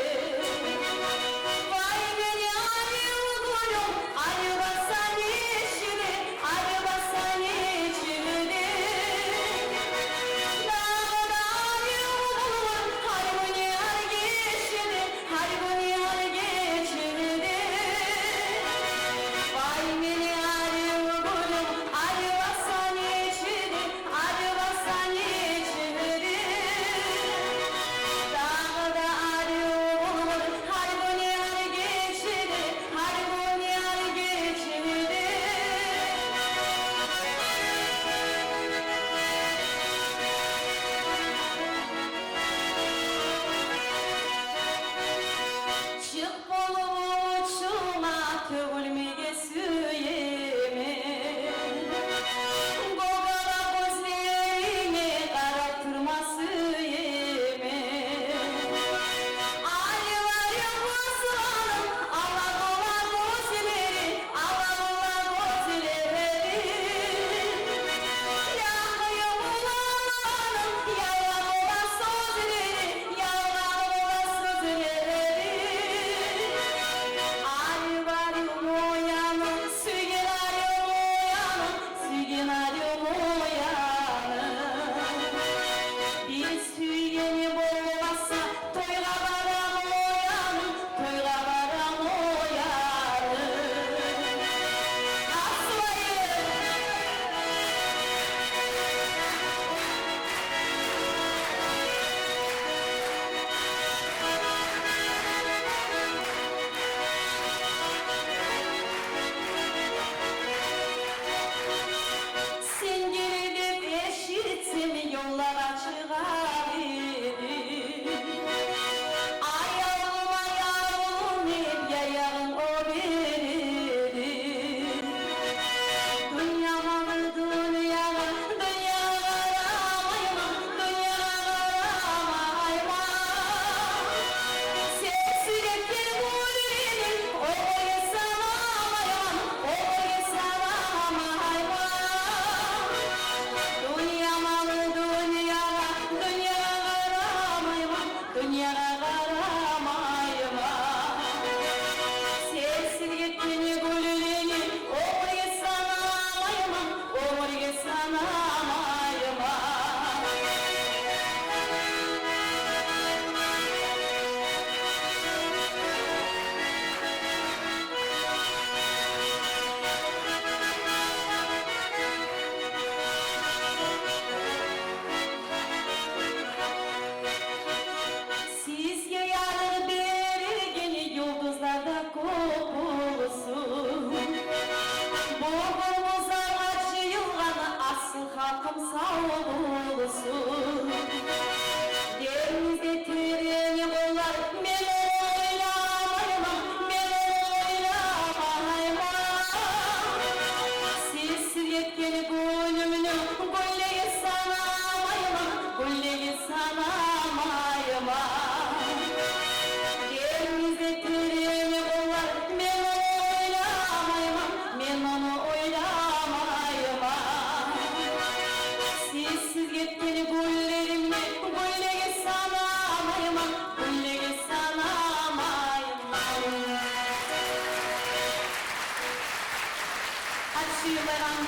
Яхшы йыллар йыгъылгъан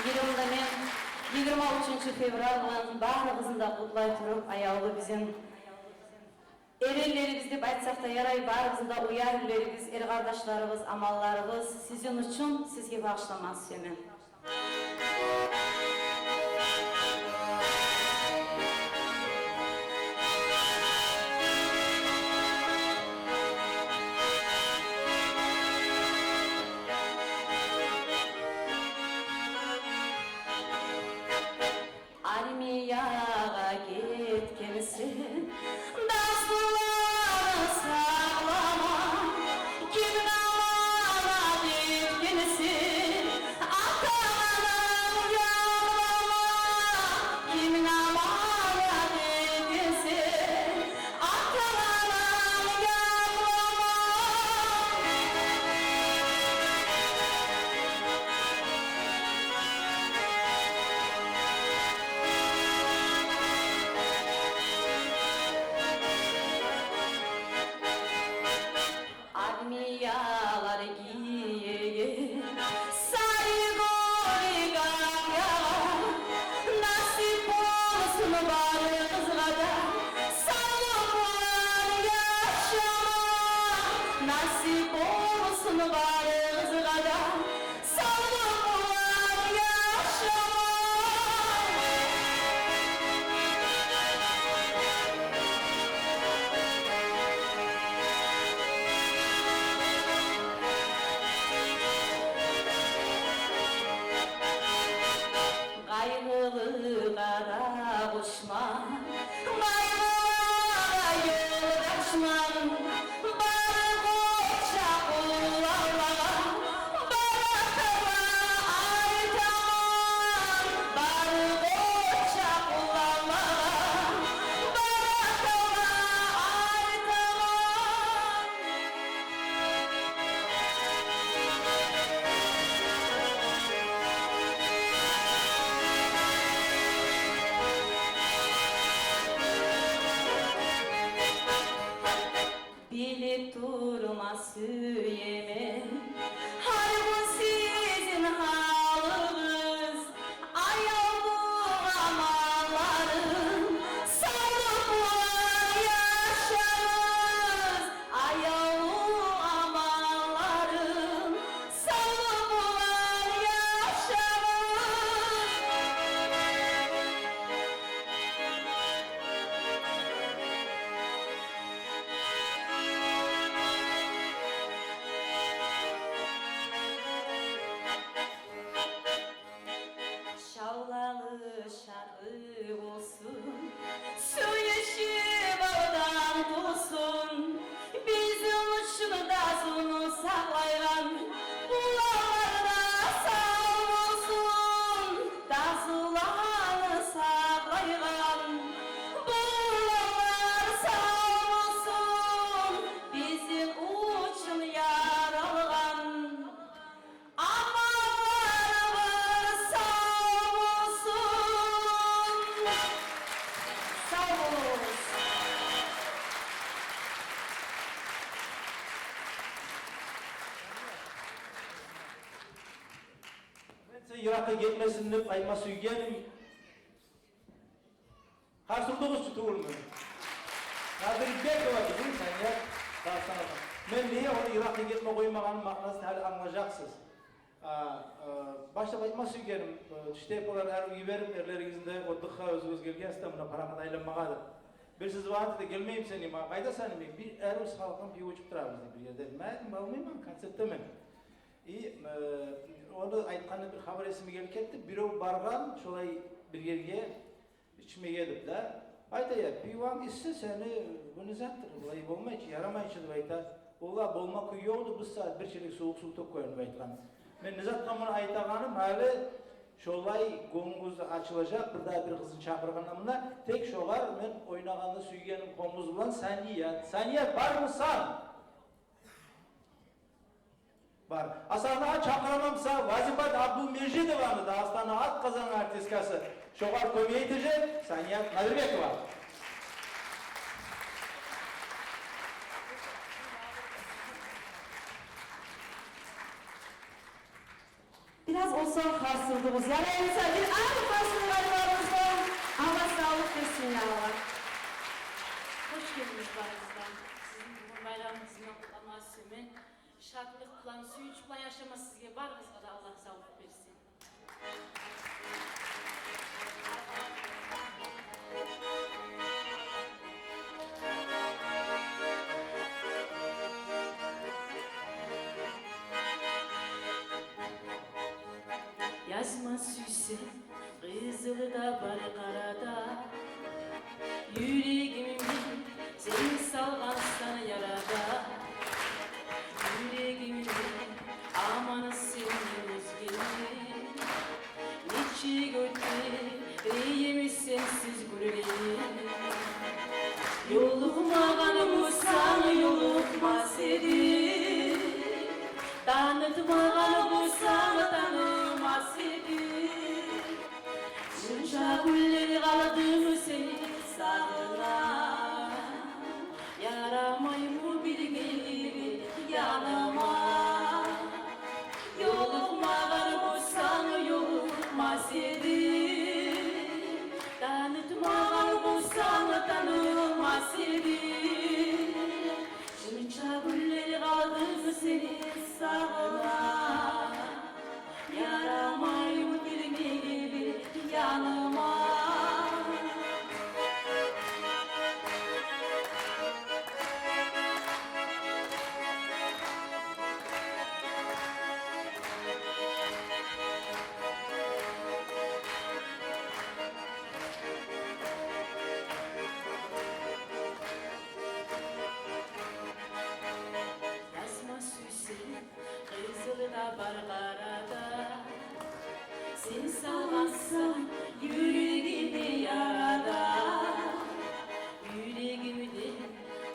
йылымда мен йигирма уьчюнчю февраль булан барыгъызны да къутлай туруп, аявлу бизин эренлерибиз деп айтсакъ да ярай, барыгъызны да уьягьлюлерибиз, эркъардашларыбыз, амалларыбыз, сизин учун сизге багъышламагъа сюемен. Армиягъа гетгенсен, дастуланы сакълама, кимге аманат этгенсен, ата-ананг янглама, кимге аманат этгенсен, ата-ананг янглама. Армиялар гийеген сари гёлю Гангагъа, насип болсун бары къызгъа да савлукъ булан яшама, насип болсун бары къызгъа да савлукъ булан яшама. Къайгъылы къара къушман, къайгъылагъа ёлдашман, бары къоччакъ уланлагъа баракалла айтаман, бары къоччакъ уланлагъа баракалла айтаман. Билип турма сюемен гьар гюн сизин гьалыгъыз, аявлу аманларым, савлукъ булан яшагъыз, аявлу аманларым, савлукъ булан яшагъыз. Шавлалы шагьры болсун, сююнч бавдан тулсун, бизин учун дастуланы сакълайгъан буланлар да сав болсун, дастуланы сакълайгъан буланлар сав болсун, бизин учун яралгъан аманларыбыз сав болсун. Сав болугъуз. Мен сен йыракъгъа гетмесин деп айтма сюйгеним. Къаршы турдугъуз чу тюгюлмю? Надирбекова бизин Саният Дагъыстандан. Мен неге ону йыракъгъа гетме къоймагъанымны маънасын гьали англажакъсыз. А, а, башлап айтма сюйгеним, э, тюшде олар арив йиберип, эрлеригизни де отдыхгъа оьзюгюз гелгенсиз де, муна парахат айланмагъа деп. Бир сиз барыгъыз да, гелмеймисен, ма къайдасан, мен бир арив салкъын пиво ичип турабыз бир ерде. Мен бармайман, концертдемен. И, э, ону айтгъанда бир хабар эсиме гелип гетди. Бирев баргъан шолай бир ерге ичмеге деп да. Айта: «Я, пивонг исси сени, бу не затдыр, булай болмай чы, ярамай чы», — деп айта. «Валлагь, болма кюй ёкъду, бу сагьат бир челек сувукъ сув тёкгеним», — деп айтгъан. Мен не затгъа муну айтагъаным, гьали шолай гёнгюз ачылажакъ, бир дагъы бир къызны чакъыргъанда муна, тек шогъар мен ойнагъанны сюйгеним, къомуз булан Саният. Саният, бармысан? Бар. А сагьнагъа чакъыраман буса Вазипат Абдулмежидованы, Дагъыстанны ат къазангъан артисткасы. Шогъар кёмек этежек Саният Надирбекова. Аз болса харс урдугъуз. Ярай буса, бир алкъыш къаршылайыкъ барыбызны да. Аллагь савлукъ берсин, я Аллагь. Хош гелдигиз барыгъыз да. Сизин бугюн байрамыгъыз булан къутламагъа сюемен. Шатлыкъ булан, сююнч булан яшама сизге, барыгъызгъа да Аллагь савлукъ берсин. Язма сюйсенг, къызылы да бар, къара да. Юрегимни сен салгъансан ярада. Юрегимде аман сенден оьзгени. Нечик оьтер эдим сенсиз гюнлени. Ёлукъмагъан болсанг, ёлукъмас эдим. Танытмагъан болсанг, танымас эдим. Шунча гюнлер къалдым сени сагъынып, ярамаймы бирге гелип яныма? Ёлукъмагъан болсанг, ёлукъмас эдим. Танытмагъан болсанг, танымас эдим. Шунча гюнлер къалдым сени сагъынып, ярамаймы бирге гелип яныма? Язма сюйсенг, къызылы да бар, къара да. Сен салгъансан юрегиме ярада. Юрегимде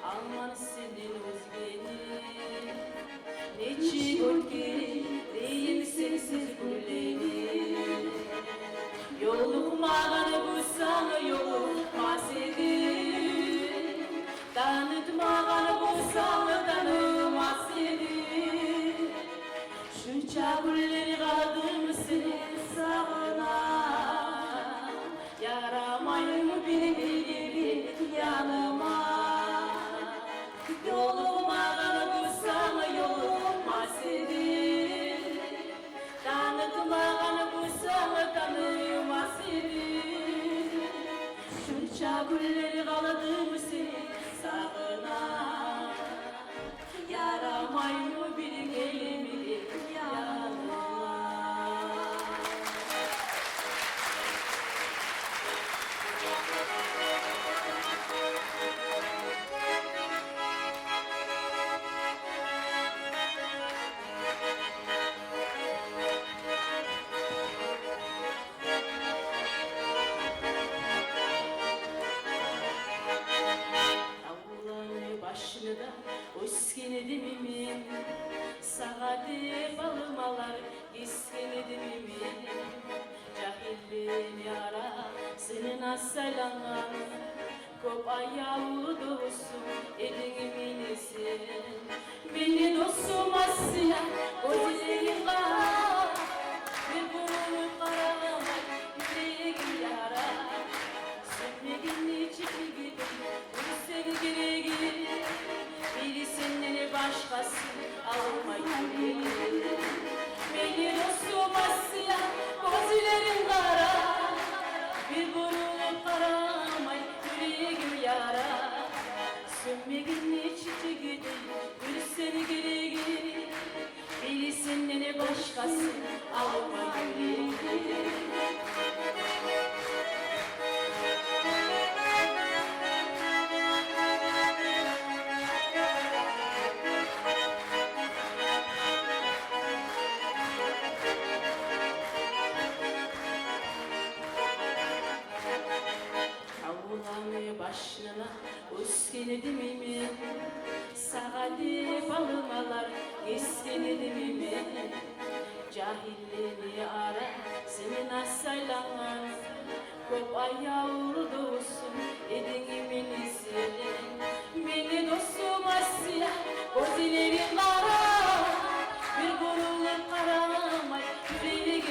алман сенден оьзгени. Нечик оьтер эдим сенсиз гюнлени. Ёлукъмагъан болсанг, ёлукъмас эдим. Танытмагъан болсанг, танымас эдим. Шунча гюнлер къалдым сени сагъынып, ярамаймы бирге гелип яныма? Ёлукъмагъан болсанг, ёлукъмас эдим. Танытмагъан болсанг, танымас эдим. Шунча гюнлер къалдым сени сагъынып, ярамаймы бирге гелип яныма? Тауланы башында оьсген эдим мен, сагъа деп алмалар кесген эдим мен. Жагьиллени арасына сайлангъан, кёп аявлу досум эдинг мени сен. Мени досум Асия, гёзлеринг къара, бир бурулуп къарамай юрегим яра. Сюймеген нечик йигитим, бир сен герек, бир сенден башгъасын алмай юрегим. Мени досум Асия, гёзлеринг къара, бир бурулуп къарамай юрегим яра. Сюймеген нечик йигитим, бир сен герек, бир сенден башгъасын алмай юрегим. Тауланы башына оьсген эдим мен, сагъа деп алмалар кесген эдим мен. Жагьиллени арасына сайлангъан, кёп аявлу досум эдинг мени сен. Мени досум Асия, гёзлеринг къара, бир бурулуп къарамай, юрегим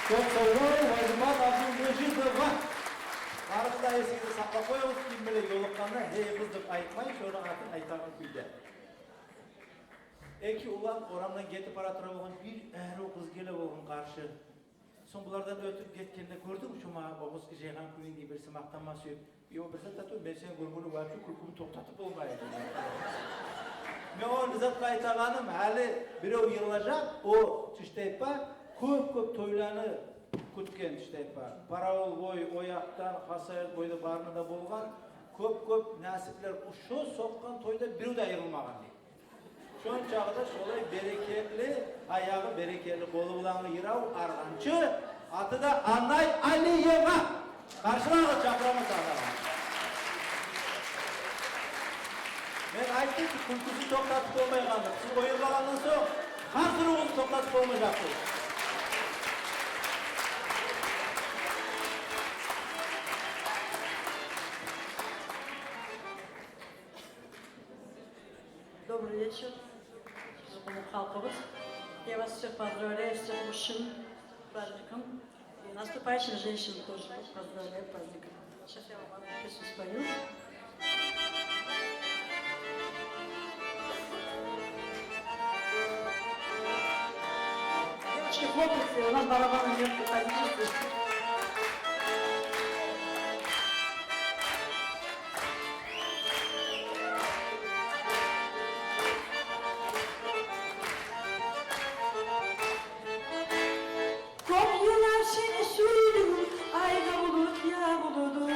Кёп савбол, Важимат Абдулмежитова. Барыгъыз да эсигизде сакълап къоюгъуз, ким биле, ёлукъгъанда «гьей къыз» деп айтмай, шону атын айтагъан кюйде. Эки улан орамдан гетип бара тура болгъан, бир арив къыз геле болгъан къаршы. Сонг булардан оьтюп гетгенде гёрдюм, шо магъа огъуз жыйгъан кюйюн, дей, бириси макътанма сююп. Ёкъ, бир зат да тюгюл, мен сени гёргенде вообще кюлкюмню токътатып болмай эдим. Мен о бир затгъа айтагъаным, гьали бирев йырлажакъ, о тиштайпа кёп-кёп тойланы кютген тиштайпа. Паравул бой, о якъда, Хасавюрт бойда барында да болгъан. Кёп-кёп насиплер, шо сокъгъан тойда бирев де айрылмагъан, дей. Шончакъы да шолай берекетли аягъы, берекетли къолу булангъы йырав аргъанчы, аты да Анай Алиева. Къаршылагъыз, чакъырамыз аны. Мен айтдым чы, кюлкюсю токътатып болмайгъанды. Сиз о йырлагъандан сонг гьар тюрлюсю токътатып болмажакъ. Добрый вечер, къумукъ халкъыбыз. Я вас всех поздравляю с текущим праздником. И наступающих женщин тоже поздравляю с праздником. Сейчас я вам одну песню спою. Девочки, хлопайте, у нас барабанов нет, поддержите. Кёп йыллар сени сюйдюм, айгъа булут, я булудум.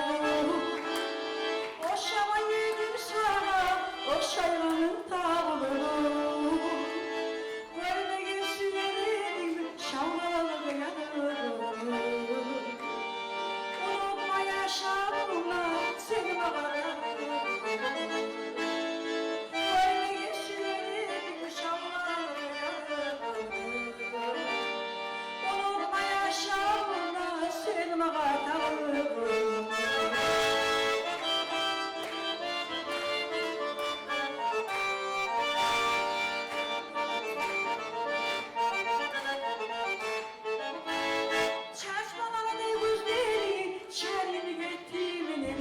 Ошамай эдим сагъа, ошайгъаным табулуп. Гёрмеге сюер эдим шавлалыкъ янымны. Унутма яшавумда сен магъа дарыгъын. Гёрмеге сюер эдим шавлалыкъ янымны. Унутма яшавумда сен магъа дарыгъын. Чачмалардай гёзлеринг чарыйып гетди мени.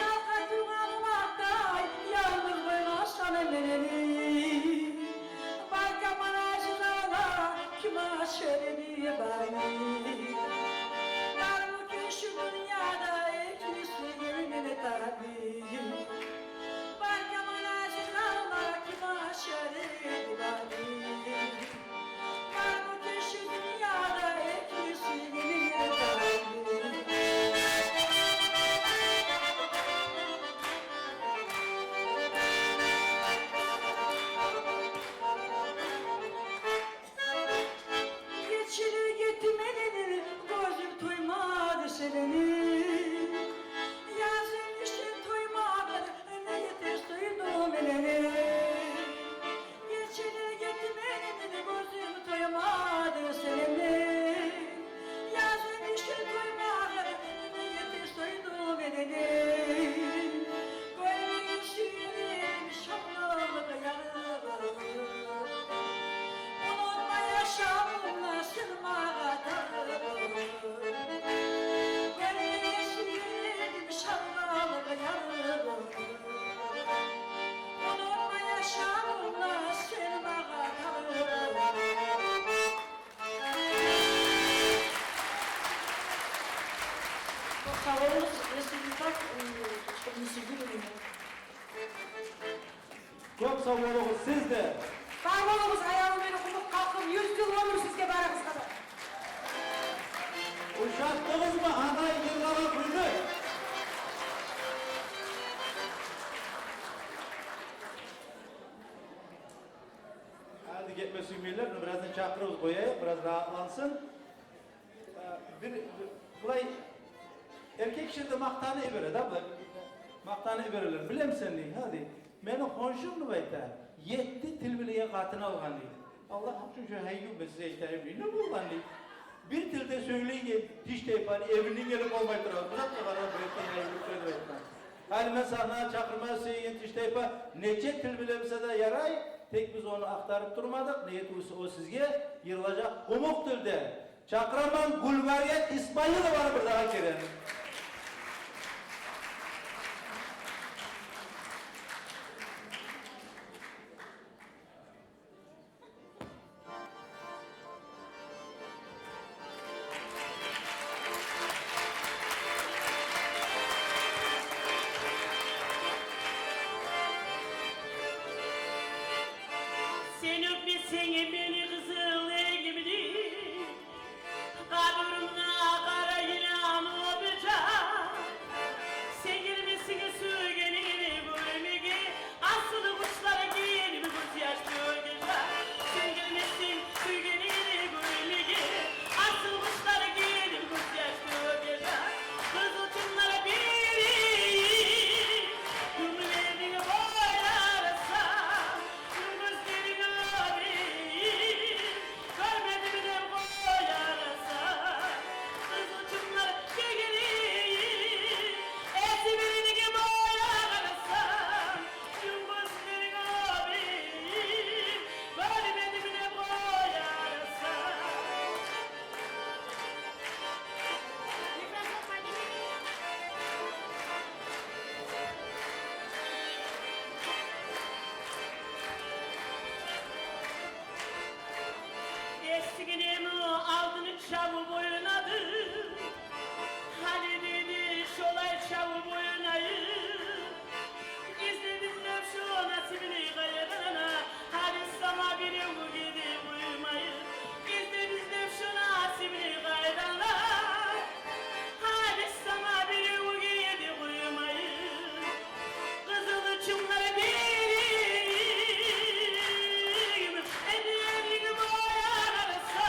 Ялкъа тургъаным акъдай, ялгъыз къоймасан мени. Баркаман ажиз алгъа ким ашар эди барын? Бармы шу дюньяда эки сюйгеним мени табып? Баркаман ажиз алгъа ким ашар эди барын? Бармы шу дюньяда эки сюйгеним мени табып? Гечелер гетди мени, гёзюм тоймады сени. Язым ишден тоймады, не этейим, сюйдюм мени. Гечелер гетди мени, гёзюм тоймады сени. Язым ишден тоймады, не этейим, сюйдюм мени. Гёрмеге сюер эдим шавлалыкъ янымны. Унутма яшавумда сен магъа дарыгъын. Гёрмеге сюер эдим шавлалыкъ янымны. Унутма яшавумда сен магъа дарыгъын. Кёп сав болугъуз, если не так, э, чтоб не судили меня. Кёп сав болугъуз сиз де. Бар болугъуз, аявлу мени къумукъ халкъым, юз йыл оьмюр сизге барыгъызгъа да. Ушатдыгъызмы Анай йырлагъан кюйню? Гьали гетме сюймейлер, ну, бираздан чакъырабыз, къояйыкъ, бираз рагьатлансын. Э, бир, бир, булай эркек киши де макътанып йибере да, булай макътанып йиберелер. Билемисен, дей, гьа, дей, мени хоншум, деп айта, етти тил билеген къатын алгъан, дей. Аллагь учун, шо гьайван, мен сизге айтайым, дей, не болгъан, дей. Бир тилде сёйлейген тиштайпаны эвинден гелип болмай турады. Бу затгъа къара, бу ерде гьайван деп айтгъан. Гьали мен сагьнагъа чакъырма сюеген тиштайпа нече тил биле буса да ярай, Тек биз ону ахтарып турмадыкъ, неге тюгюл де о сизге йырлажакъ къумукъ тилде. Чакъыраман Гюлмарият Исмаилованы бир дагъы керен. Сен оьпмесенг мени, къызыл эгимни, къабурумда къара йылан обажакъ. Сен гелмесенг сюйгенингни гёрмеге, асыл къушлар гелип гёз яш тёгежек. Сен гелмесенг сюйгенингни гёрмеге, асыл къушлар гелип гёз яш тёгежек. Къызыл чынлар берейим, гюнлеринг боярса, гюн гёзлеринг оьбейим, гёрмедим деп къоярса, къызыл чынлар тёгейим, эсибиринг боярса, гюн гёзлеринг оьбейим, гёрмедим деп къоярса. Эсигинеми, алдын чабып ойнадым. Гьали деди, шолай чабып ойнайым. Излеп-излеп шо насибни къайдан ала, гьали сама бирев гетип къоймайым. Излеп-излеп шо насибни къайдан ала, гьали сама бирев гетип къоймайым. Къызыл чынлар берейим, эннеринг боярса,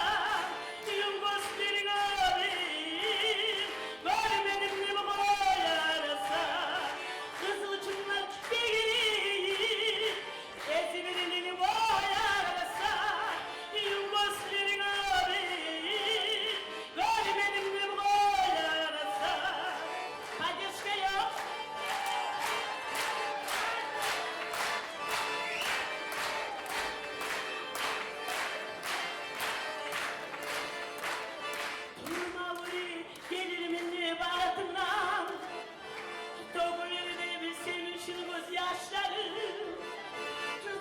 гюн гёзлеринг оьбейим, гёрмедим деп къоярса, къызыл чынлар тёгейим, эсибиринг боярса, гюн гёзлеринг оьбейим, гёрмедим деп къоярса. Поддержка ёкъ. Турмавли гелирмен деп артынгдан, тёгюлер деп сени учун гёз яшларым.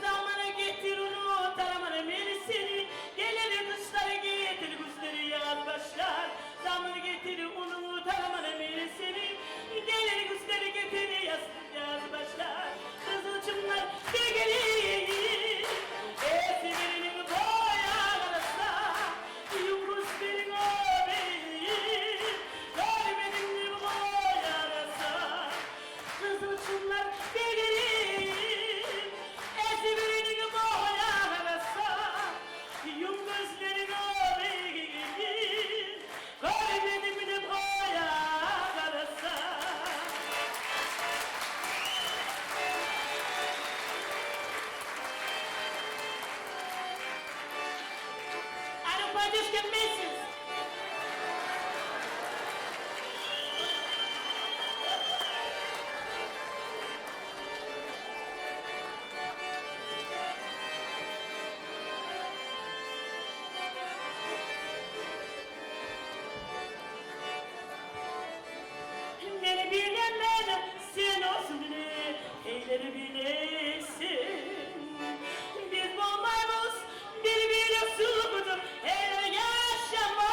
Заман гетир, унутарман мен сени. Гелер къышлар, гетер гюзлер, яз башлар. Заман гетир, унутарман мен сени. Гелер гюзлер, гетер яз, яз башлар. Къызыл чынлар тёгейим, эсибиринг боярса, гюн гёзлеринг оьбейим, гёрмедим деп къоярса. Къызыл чынлар тёгейим, эсибиринг боярса, гюн гёзлеринг оьбейим, гёрмедим деп къоярса. Аны поддержка бересиз. Мен билемен, сен оьзюнгню гьейлер билесен. Биз болмайбыз бир-бирни сюйген, гьейлер яшама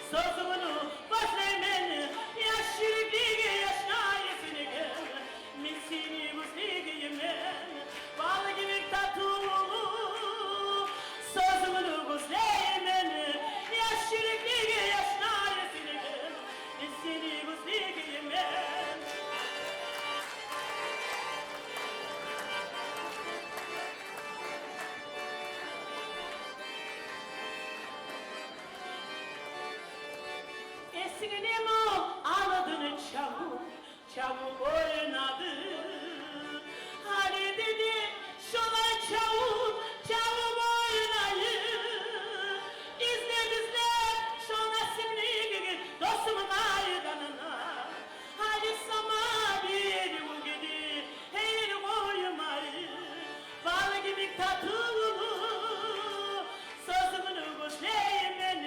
Сёзюнгню гёзлеймен, яш юреклиге яшнай эсинген. Мен сени гёзлеймен, бал кимик татывлу. Сёзюнгню гёзлеймен, яш юреклиге яшнай эсинген. Мен сени гёзлеймен. Эсингдеми, алдын чабып, чабып ойнадыкъ. Гьали де шолай чабып, чабып ойнайыкъ. Излеп, излеп шо Насимни, досумну майданына. Гьали сама бир угиди, гьейир къоймай, бал кимик татывлу. Сёзюнгню гёзлеймен,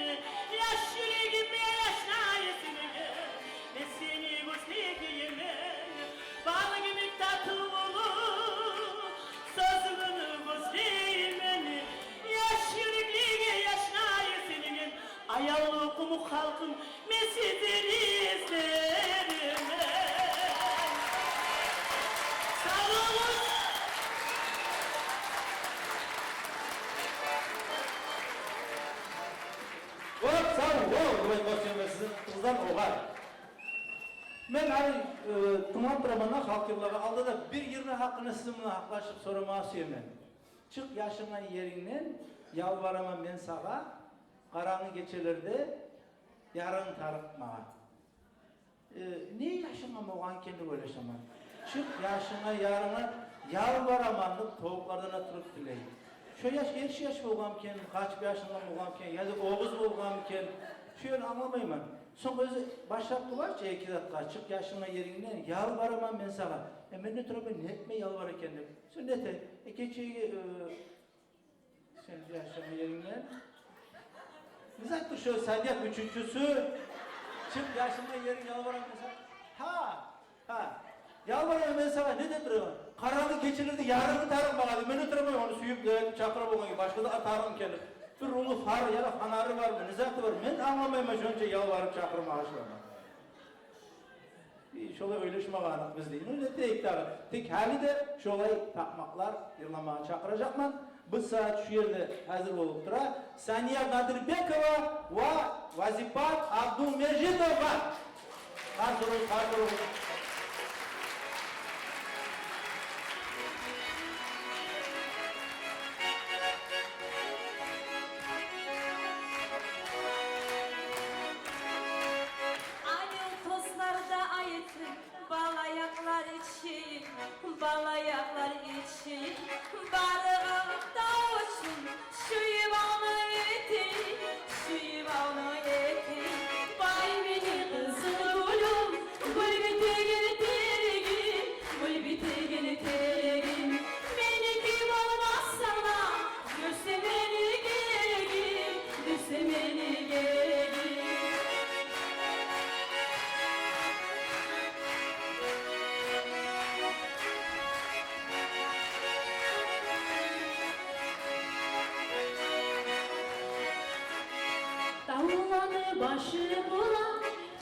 яш юрегиме яшнай эсинген. Мен сени гёзлеймен, бал кимик татывлу. Сёзюнгню гёзлеймен, яш юреклиге яшнай эсинген. Аявлу къумукъ халкъым, мен сизин излеймен. Сав болугъуз. Вот, сав бол, Къубатбек, сен сизин къыздан огъар. Мен гьали, э, тынглап тураман да халкъ йырлагъа, алда да бир йырны гьакъында сизин булан гьакълашып сорамагъа сюемен. Чыкъ яшынга ерингден, ялбараман мен сагъа, къарангы гечелерде ярыгъынг тарыкъ магъа. Э, не яшынгъа болгъан экен деп ойлашаман. Чыкъ яшынга, ярыгъынга, ялбараман деп, тобукълардан да туруп тилей. Шо яш эрши яш болгъан экен, къачып яшынгъа болгъан экен, яда огъуз болгъан экен, шо ерин англамайман. Сонг оьзю башлап къылачы эки затгъа: чыкъ яшынга ерингден, ялбараман мен сагъа. Э, мен де тураман, нетме ялбара экен деп. Сонг нете, э, гечеги, э, сен яшынга ерингден. Не затдыр шо Саният уьчюнчюсю? Чыкъ яшынга еринг, ялбараман мен сагъа. Гьа, гьа. Ялбараман мен сагъа, не деп тураман? Къарангы гечелерде ярыгъынг тарыкъ магъа деп, мен де тураман, ону сююп, деп чакъыра болгъан, башгъа да тарыкъ экен. Бир уллу фар яда фонары бармы, не заты бар? Мен англамайман шонча ялбарып чакъырмагъа шоланы. Э, шолай ойлашмагъаныкъ биз де. Ну, не этейик дагъы? Тек гьали де шолай такъмакълар йырламагъа чакъыражакъман. Бу сагьат шу ерде гьазир болуп тура Сания Надирбекова ва Вазипат Абдулмежитова. Къаршы уругъуз, къаршы уругъуз. Айыл тозларда айтып, балаякълар ичейик, балаякълар ичейик, барыгъа да учун, шу йыбавну этейик, шу йыбавну этейик. Вай мени къызыл гюлюм, гюл битеген терегим, гюл битеген терегим. Меники болмасанг да, дюрсе мени герегим, дюрсе мени герегим. Тавланы башы булан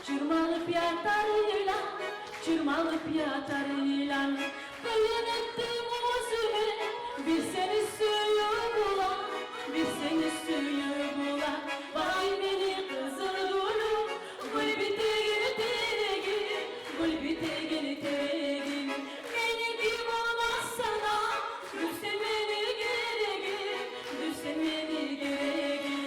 чырмалып ятар йылан, чырмалып ятар йылан. Къыйын этдим оьзюме, бир сени сююп булан, бир сени сююп булан. Вай мени къызыл гюлюм, гюл битеген терегим, гюл битеген терегим. Меники болмасанг да, дюрсе мени герегим, дюрсе мени герегим.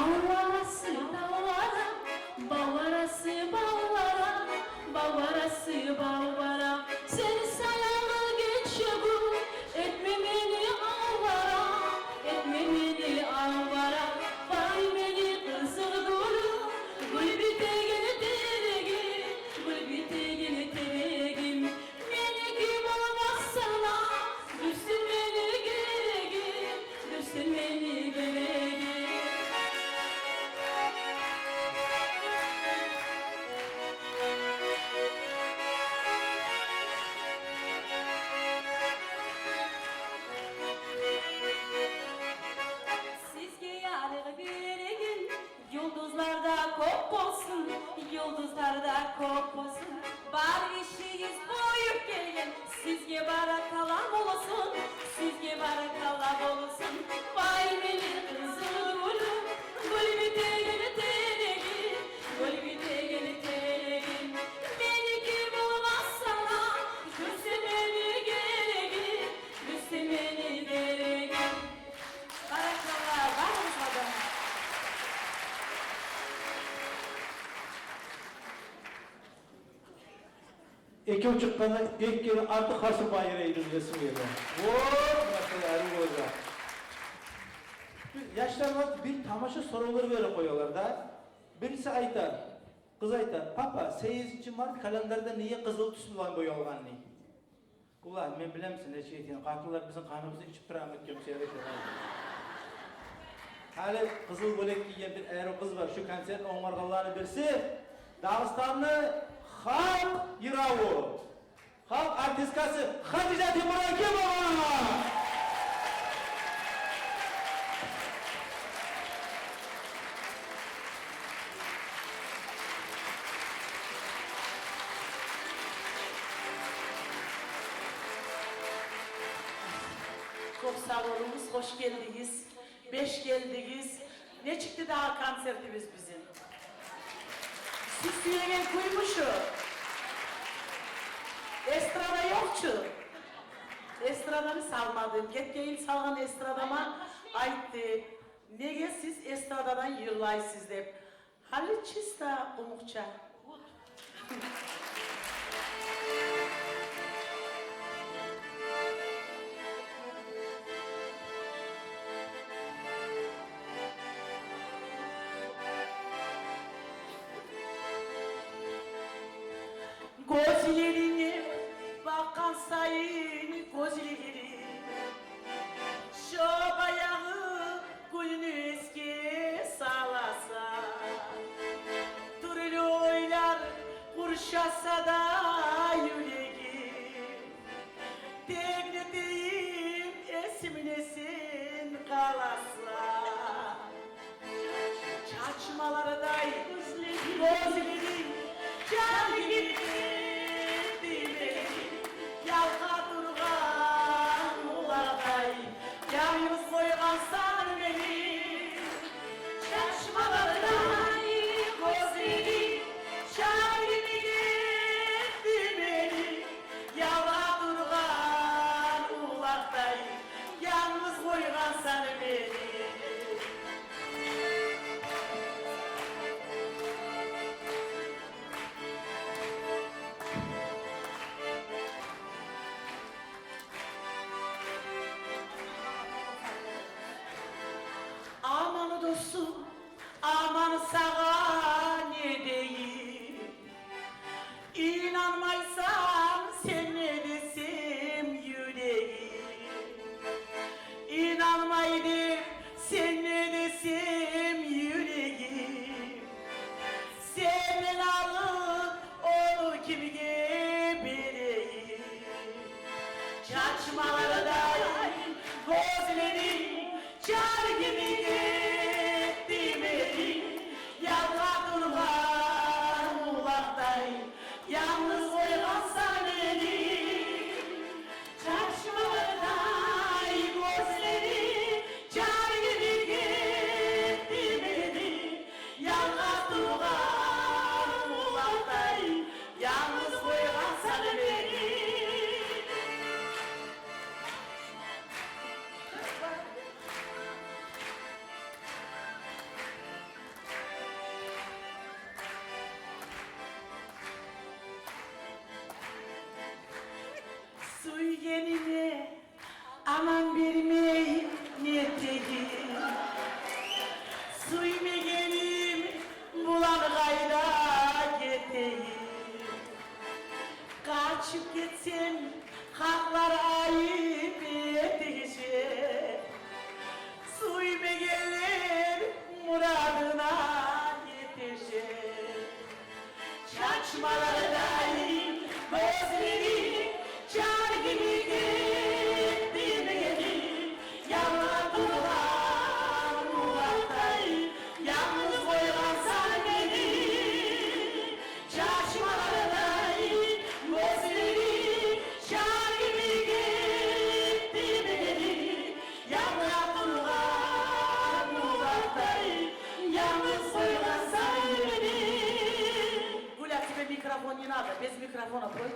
Бавларасы бавлара, бавларасы бавлара, бавларасы бавлара. Сен саялы гече гюн, этме мени авара, этме мени авара. Вай мени къызыл гюлюм, гюл битеген терегим, гюл битеген терегим. Меники болмасанг, дюрсюн мени герегим, дюрсюн мени герегим. Сизге ярыкъ береген юлдузлар да кёп болсун, юлдузлар да кёп болсун. Бар ишигиз къоюп гелген, сизге баракалла болсун, сизге баракалла болсун. Вай мени къызыл гюлюм, гюл битеген терегим, гюл битеген терегим. Меники болмасанг, дюрсюн мени герегим, дюрсюн мени герегим. Баракалла, барыгъызгъа да. Экев чыкъгъанда эккени артыкъ хасып айрайдым десим геле. О, машалла, арив болажакъ. Яшлар бир тамаша соравлар берип къоялар да. Бириси айта, къыз айта: «Папа, сегизинчи март календарда неге къызыл тюс булан боялгъан?» — дей. Улан, мен билем сен нечик этеген. Къатынлар бизин къаныбызны ичип турамы экен, сен де шолай. Гьали къызыл гёлек гийген бир арив къыз бар. Шу концертни онгаргъанланы бириси Дагъыстанны халкъ йыраву, халкъ артисткасы Хадижат Ибрагимова. Кёп сав болугъуз, хош гелдигиз, беш гелдигиз. Нечикди дагъы концертибиз бизин? Сиз сюеген кюймю шу? Эстрада ёкъ чу. Эстраданы салмадым. Гетген йыл салгъан эстрадама айтды: «Неге сиз эстрададан йырлайсыз?» — деп. Гьали чисто къумукъча. Гёзлеринге бакъгъан сайын гёзлерим шо баягъы гюнню эсге саласа, тюрлю ойлар къуршаса да юрегим, тек не этейим, эсимде сен къаласа. Чачмалардай гёзлеринг, чар гиби этди мени, ялкъа тургъан булакъдай янгыз къойгъансан мени. Чачмалардай гёзлеринг, чар гиби этди мени, ялкъа тургъан булакъдай янгыз къойгъансан мени. Аман, досум, аман сагъа не дейим? Инанмайсан сен не десем юрегим, инанмай деп сен не десем юрегим, сенден алып ону кимге берейим? Чачмалардай гёзлеринг чар гиби этди мени, ялкъа тургъан булакъдай янгыз къойгъансан мени. Чачмалардай гёзлеринг чар гиби этди мени, ялкъа тургъан булакъдай янгыз къойгъансан мени. Къачып гетсенг, гьакълар айып этежек. Сюймегенлер мурадына етежек. Чачмалардай гёзлеринг чар гиби гетди мени, янгъа тургъан булакъдай янгыз къойгъансан мени. Чачмалардай гёзлеринг чар гиби гетди мени, янгъа тургъан булакъдай янгыз къойгъансан мени. Гуля, тебе микрофон не надо, без микрофона пой.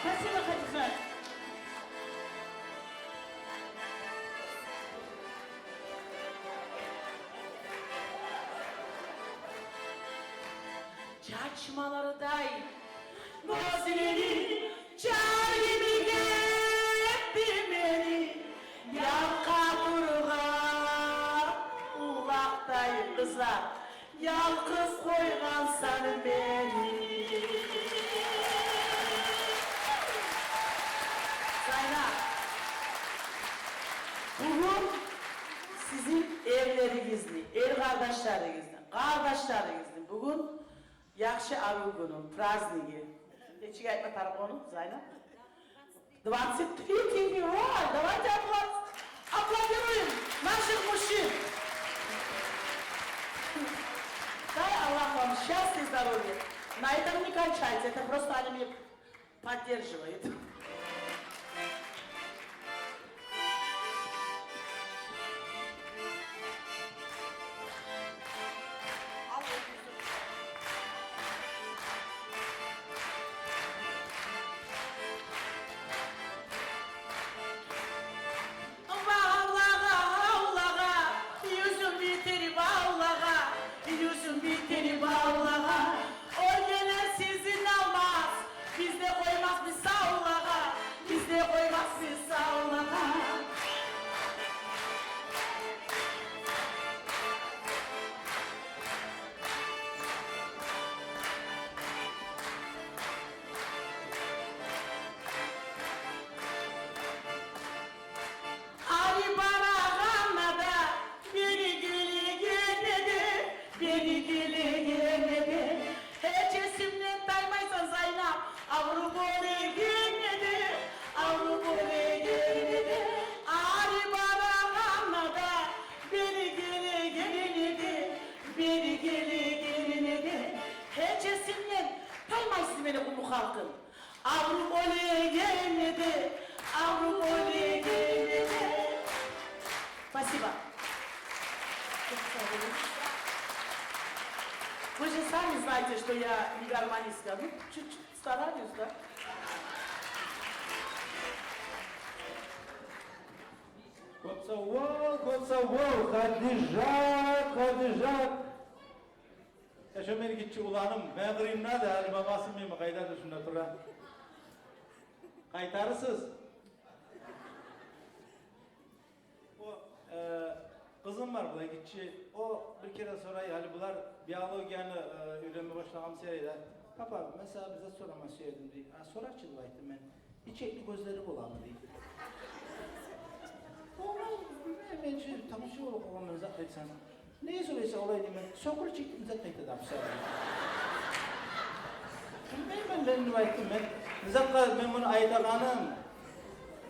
Спасибо, Хадижат. Чачмалардай гёзлеринг чар гиби гетди мени, янгъа тургъан булакъдай, къызлар, янгыз къойгъансан мени. Зайнап, бугюн сизин эрлеригизни, эр къардашларыгъызны, къардашларыгъызны бугюн яхшы арив гюню, праздниги. Нечик айтма тарыкъ ону, Зайнап? Двадцать третий февраль. Давайте аплод-, аплодируем наших мужчин. Дай Аллах вам счастья и здоровья. На этом не кончается, это просто они меня поддерживают. Бавлагъа, гьавлагъа, юзюм битер бавлагъа, юзюм битер бавлагъа. Оьлгенлер сизин алмас, биз де къоймас биз савлагъа, биз де къоймас биз савлагъа. Ари барагъанда да, бери гелегенде де, бери гелегенде де, гьеч эсимден таймайсан, Зайнап, авруп оьлегенде де, авруп оьлегенде де. Ари барагъанда да, бери гелегенде де, бери гелегенде де, гьеч эсимден таймайсыз мени къумукъ халкъым. Авруп оьлегенде де, авруп оьлегенде де. Спасибо. Вы же сами знаете, что я не гармонистка. Ну, чуть-чуть стараюсь, да? Кёп сав бол, кёп сав бол, Хадижат, Хадижат. Я шо мени гиччи уланым, мен къырыйымда да, гьали бабасы мени къайдадыр, шунда тура. Къайтарырсыз. О, э, къызым бар булай гиччи. О бир керен сорай, гьали булар биологияны, э, уьйренме башлагъан саялы да. «Папа, мен сагъа бир зат сорама сюе эдим», — дей. «А, сорачы», — деп айттым мен. «Ичекли гёзлери боламы?» — дей. О, мен, мен чи тамаша болуп къалгъанман, не зат айтсам. «Неге сорайсан олай?» — деймен. «Сокъур ичекли зат къайта да, мисал». Билмеймен мен, деп айттым мен. Не затгъа мен муну айтагъаным?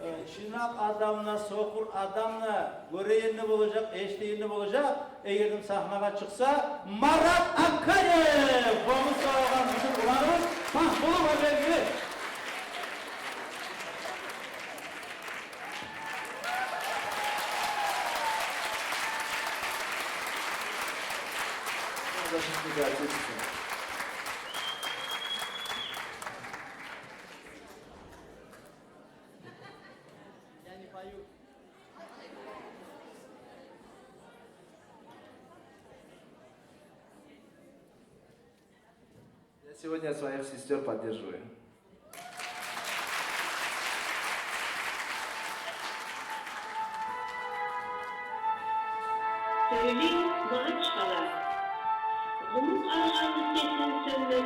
Э, чынакъ адам да, сокъур адам да гёреген де болажакъ, эшитеген де болажакъ. Эгер де сагьнагъа чыкъса, Марат Акаев, къомуз савгъат бизин уланыбыз, пагь болуп, гьа, белгили. Я не пою. Я сегодня своих сестёр поддерживаю. Сёйлей Магьачкъала. Къумукъ аргъанны сесин сёнме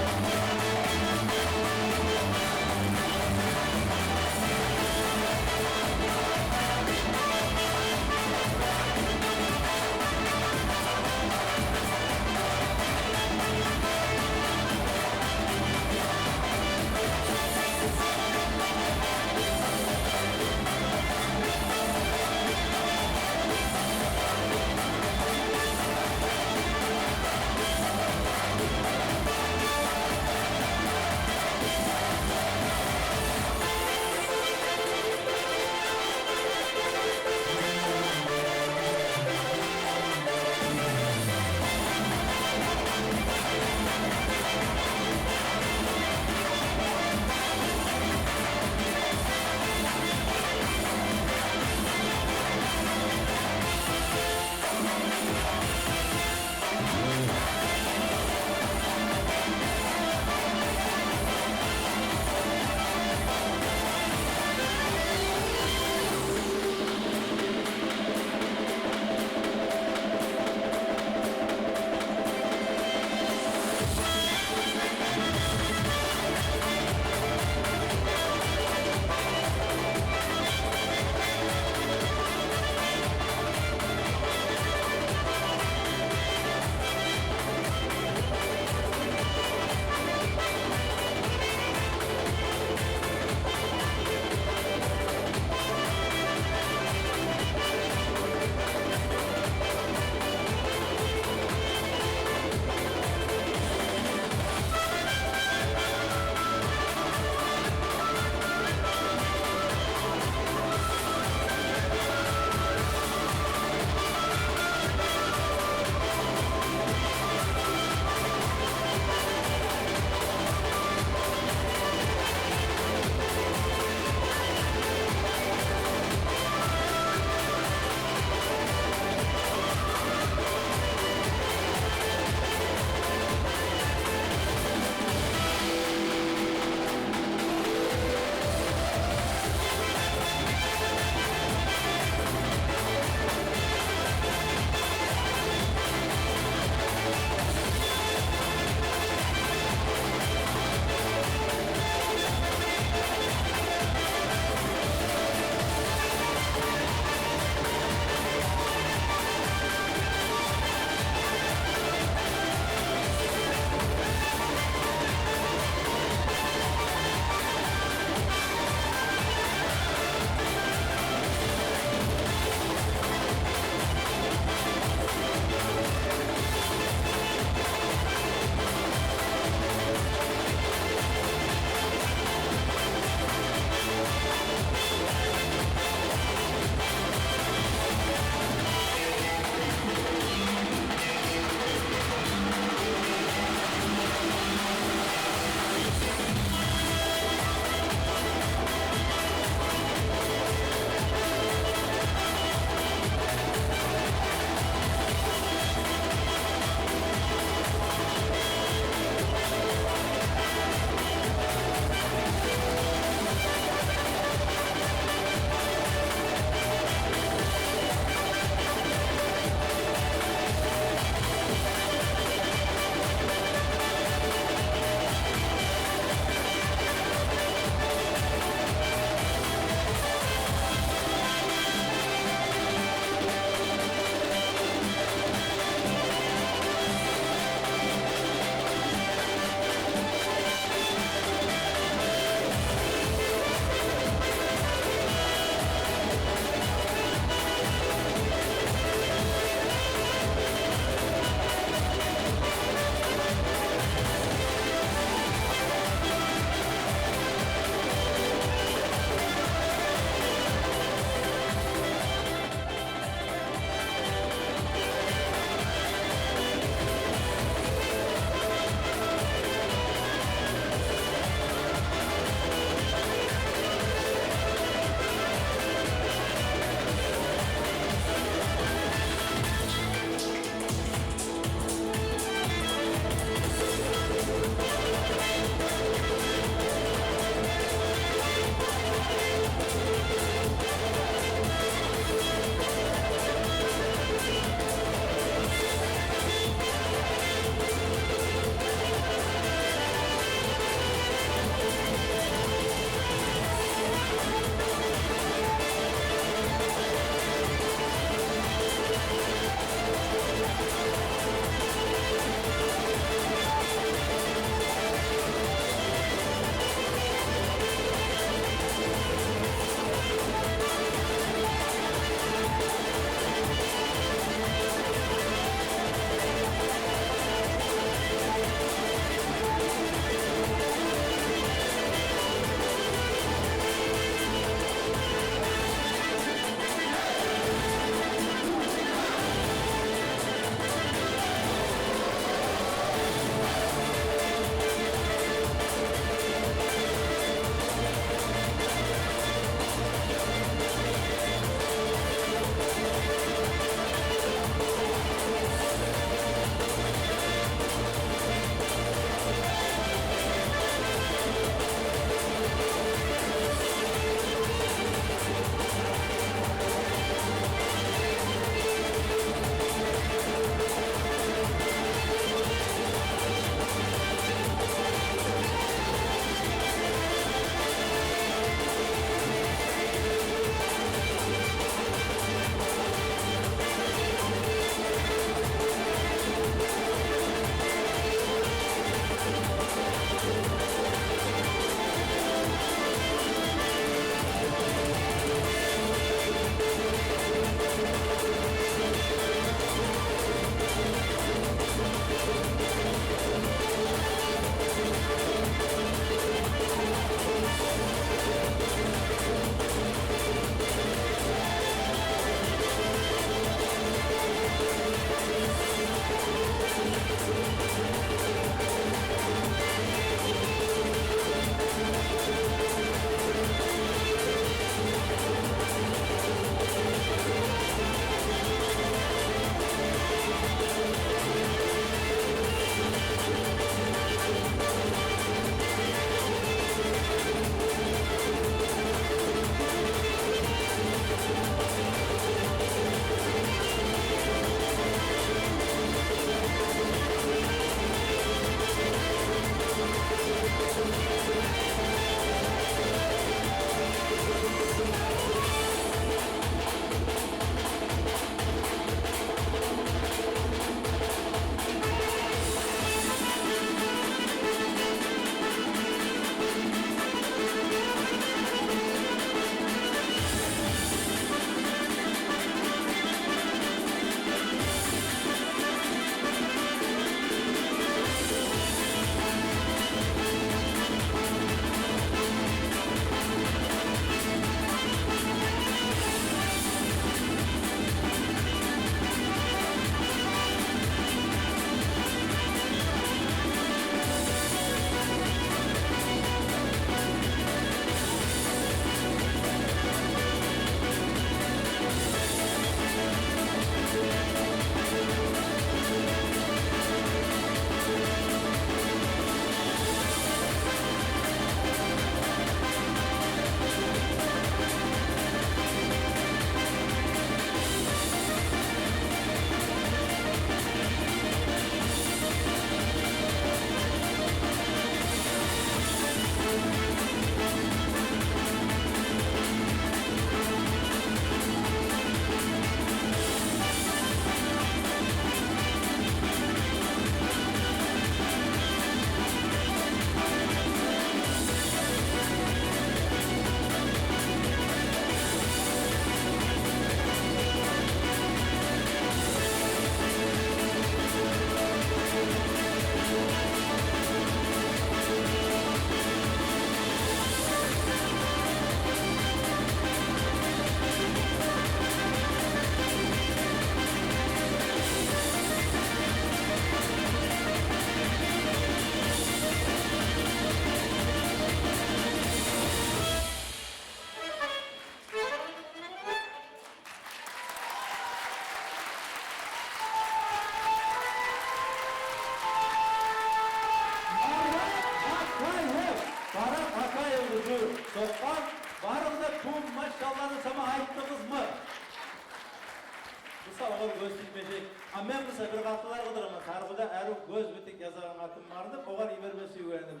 Савгъа гёз тиймежек. А мен буса бир къатынлар къыдыраман. Тарбуда арив гёз битик язагъан къатын бар деп, огъар йиберме сюегенмен.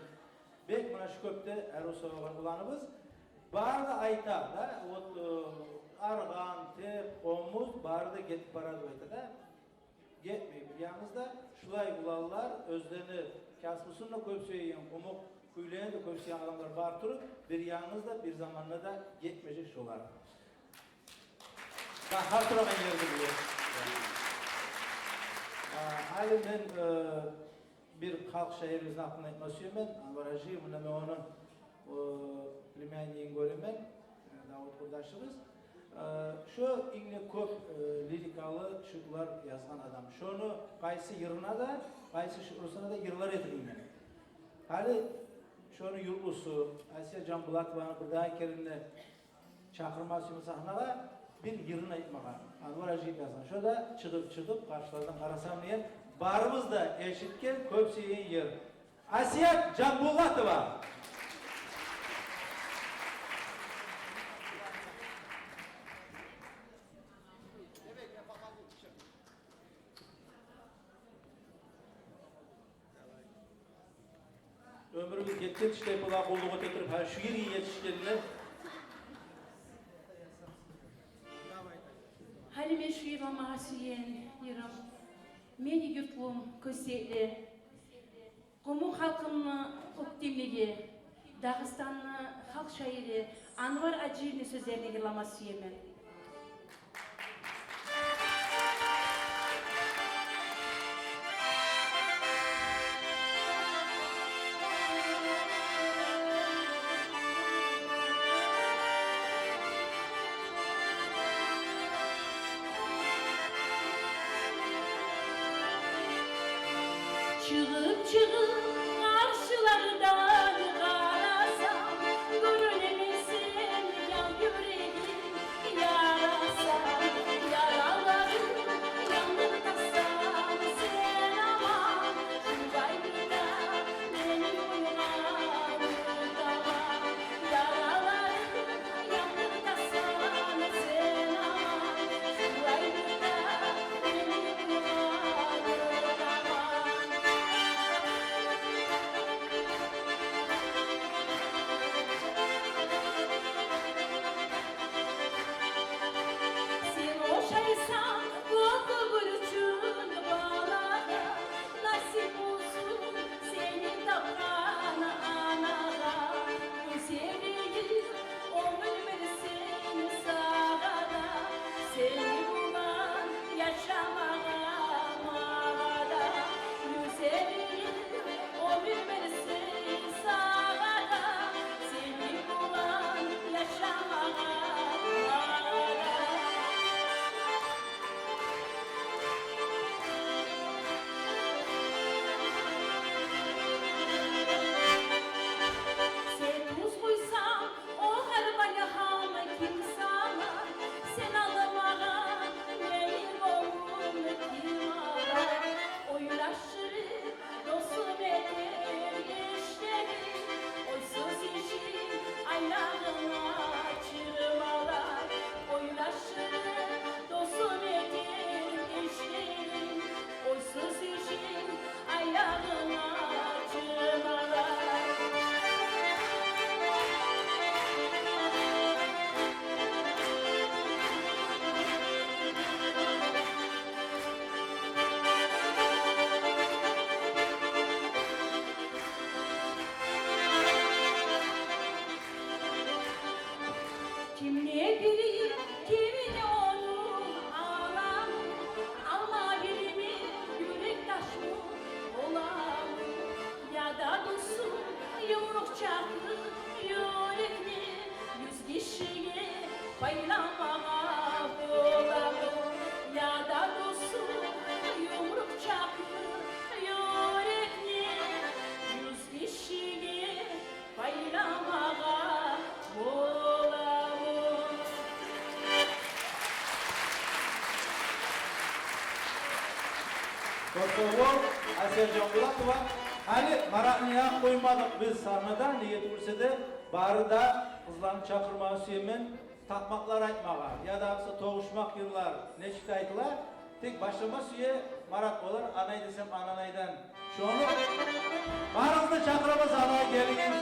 Бек муна шу кёпде арив савгъа уланыбыз. Бары да айта да, вот, э, аргъан, теп, къомуз, бары да гетип бара деп айта да. Гетмей, бир янгыз да шулай уланлар оьзлени касбусун да кёп сюеген, къумукъ кюйлени де кёп сюеген адамлар бар туруп, бир янгыз да, бир заманда да гетмежек шолар. Бахар турагъан ерде биле. А, гьали мен, э, бир халкъ шаирибизни гьакъында айтма сюемен. Анвар-гьажи, муна мен ону, э, племяннигин гёремен, э, Давут къурдашыбыз. Э, шо инг де кёп, э, лирикалы шиърулар язгъан адам. Шону къайсы йырына да, къайсы шиърусуна да йырлар этилинген. Гьали шону юлдузу Асия Жамбулатованы бирдагъы керен де чакъырма сюемен сагьнагъа, бир йырын айтмагъа. Анвар-гьажи язгъан. Шо да «Чыгъып-чыгъып къаршылардан къарасам» деген, барыбыз да эшитген, кёп сюеген йыр. Асият Жамбулатова. Оьмюрюбюз етишген тиштей бола къуллукъ этип, гьа, шу ерге етишгенлер. Гьали мен шу йырламагъа сюеген йырым «Мени юртлум, кёз сюеклер». Къумукъ халкъымны кёкдемлиги, Дагъыстанны халкъ шаири Анвар-гьажини сёзлерине йырлама сюемен. Чыгъып-чыгъып къаршылардан къарасам, гёрюнемен сен, ян юрегим ярасам, яраларым яндыртасан сен аман. Шулай бирде мени уьйге йыгъарман, яраларым яндыртасан сен аман. Шулай бирде мени уьйге йыгъарман. Сен ошайсан кёк гюрчюн балагъа, насип болсун сени тапгъан анагъа. Гюзелим, оьмюр берсин сагъа да, сени булан яшамагъа магъа да. Гюзелим, оьмюр берсин сагъа да, сени булан яшамагъа магъа да. Сен тюз къойсанг, огъар балы гьам ким санар? Сен алдамагъа мени гёнгюлюмню ким алар? Ойлашыр досум этер ишлерин, ойсуз ишин аягъына чырмалар. Ойлашыр досум этер ишлерин, ойсуз ишин аягъына чырмалар. Кимни билир, кимни ону аламы, алма билми, юрек ташмы боламы? Яда досум, юмрукъ чакъы юрекни юз гишиге пайламагъа боламы? Яда досум, юмрукъ чакъы юрекни юз гишиге пайламагъа боламы? Кёп савбол, Асия Жамбулатова. Гьали маракълыны къоймадыкъ биз сагьнада, неге тюгюл эсе де, бары да къызланы чакъырмагъа сюемен. такъмакълар айтмагъа, яда буса тогъушмакъ йырлар нечик де айтыла. Тек башлама сюе Марат, олар «Анай» десем, «Ананайдан». Шону барыгъызны да чакъырабыз, анай, гелигиз.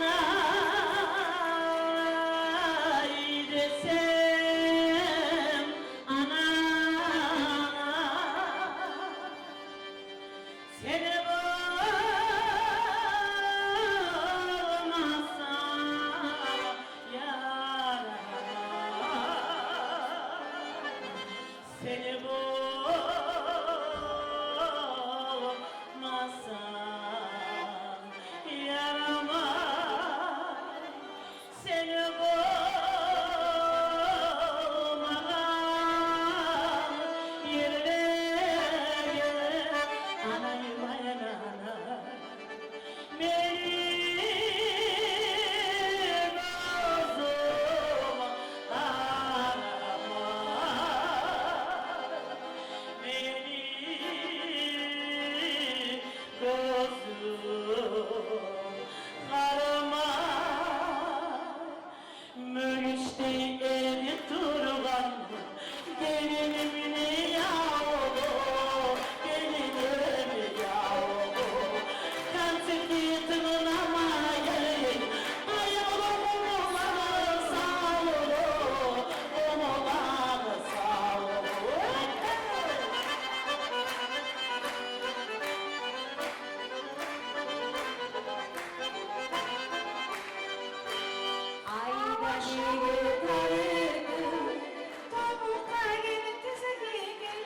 Анай десем, анай, сен болмасанг, ярамай. Сен болмасанг, ярамай. Сен болмагъан ерлеге, анай, вай, анай. Мени гёзюм къарама, мени гёзюм къарама. Мюрюшдей эргип тургъан гелинимни явугъу, гелинимни явугъу. Концертни тынгламагъа гелген аявлу къумукъланы савлугъу, къумукъланы савлугъу. Айда неге тарыкъ, томукъгъа гел, тизеге гел,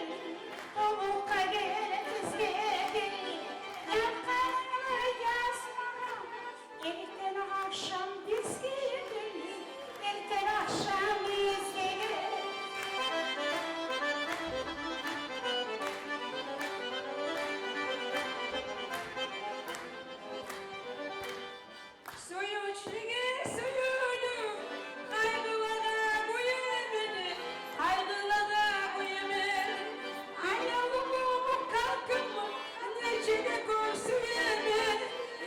томукъгъа гел, тизеге гел. Якъгъанны язмагъа, эртен-ахшам бизге гел, эртен-ахшам бизге гел. Сююнчлеге сююнюп, къайгъылагъа гюйюнмеге, къайгъылагъа гюйюнмеге. Аявлу къумукъ халкъымны нече де кёп сюемен,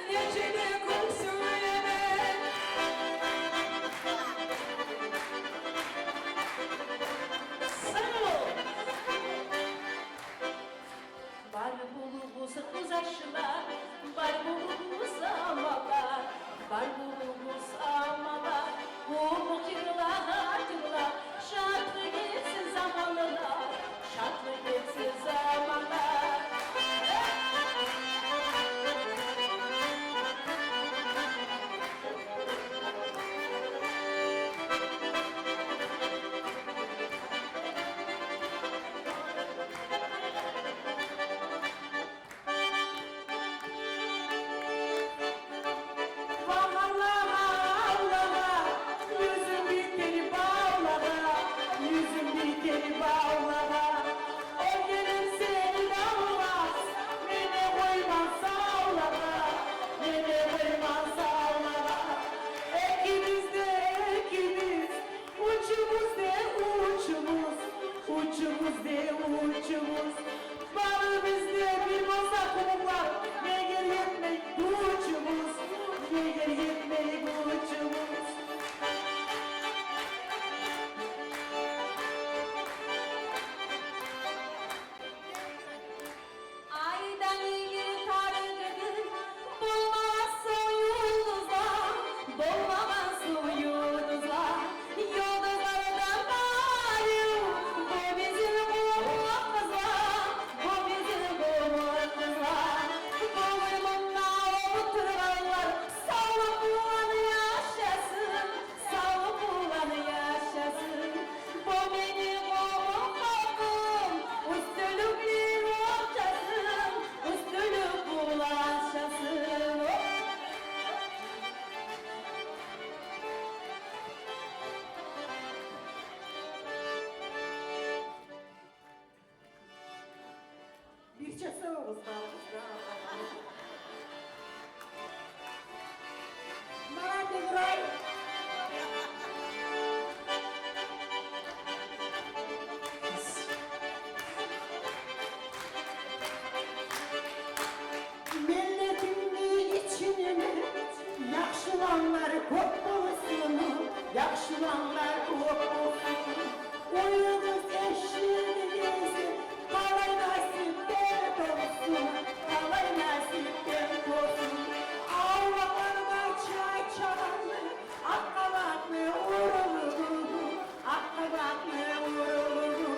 нече де кёп сюемен. Сав бол. Бар болугъуз, къызашлар, бар болугъуз, амалар, бар болугъуз, амалар. Къумукъ йырлар, йырлар, шатлыкъ гелсин заманлар, шатлыкъ гелсин заманлар. Багьарлагъа, авлагъа, юзюм битер бавлагъа, юзюм битер бавлагъа. Оьлгеним сени де къоймас, мени де къоймас авлагъа, мени де къоймас авлагъа. Экибиз де экибиз, учубуз де учубуз, учубуз де учубуз. Барыбыз да бир болсакъ, къумукълар, неге етмей гючюбюз, неге етмей гючюбюз. Айдан йылгъы тарыкъ эди, болмагъан сонг юлдузлар, болмагъан сонг юлдузлар. Юлдузлардан бары бу бизин къумукъ къызлар, бу бизин къумукъ къызлар. Бугюн мунда олтургъанлар савлукъ булан яшасын, савлукъ булан яшасын. Бу мени къумукъ халкъым, уьстюнлюклер орчасын, уьстюнлюк булан яшасын. Бирче савугъуз, барыгъыз да. Яшлар кёп болсун, уьюгюз, эшигигиз къалай насипден толсун, къалай насипден толсун. Авлакъларда чачагъанны, акъ къабакъны урулугъу, акъ къабакъны урулугъу.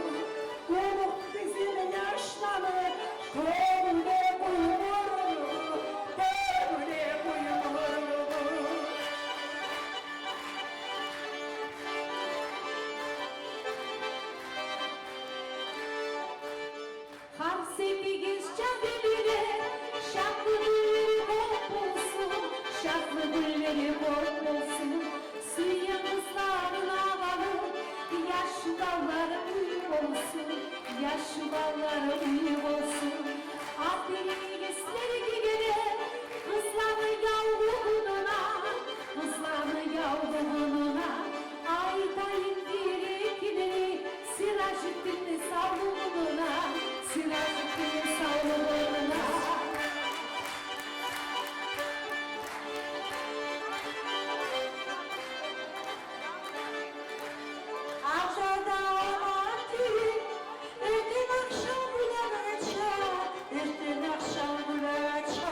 Уллу бизин яшланы, тёгюле къуймурлугъу, тёгюле къуймурлугъу. Гьар сепигиз чагъы биле, шатлы гюнлери кёп болсун, шатлы гюнлери кёп болсун. Сюйген къызларына къалып, яш балалар уьй болсун, яш балалар уьй болсун. Артыгъын эслерге геле къызланы явлугъуна, къызланы явлугъуна. Айтайым тилеклени Сиражитдинни савлугъуна, Сиражитдинни савлугъуна. Акъ жолда аман тюгюл, эртен-ахшам гюл ача, эртен-ахшам гюл ача.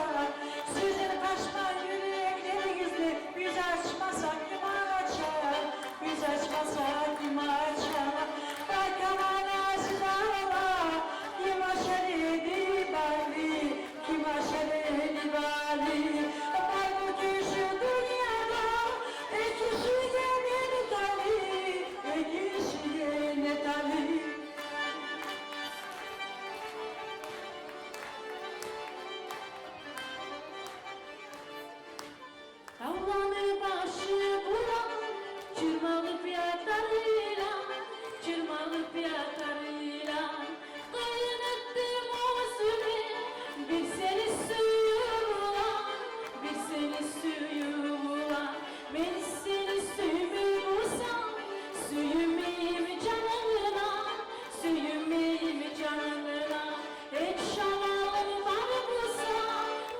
Сизин къашгъан юреклеригизни биз ачмасакъ, ким ачар? Биз ачмасакъ, ким ачар? Бакъ, аманасыз алда, ким ашар эди балны? Ким ашар эди балны? Бар бу кюйсюз дюньяда эки кишиге не талай, эки кишиге не талай. Тавланы башы булан чырмалып ятар йылан, чырмалып ятар йылан. Къыйын этдим оьзюме бир сени сююв булан, бир сени сююв булан. Мен сени сюймей бусам, сюймейим жанынгдан, сюймейим жанынгдан. Гьеч амалым бар буса,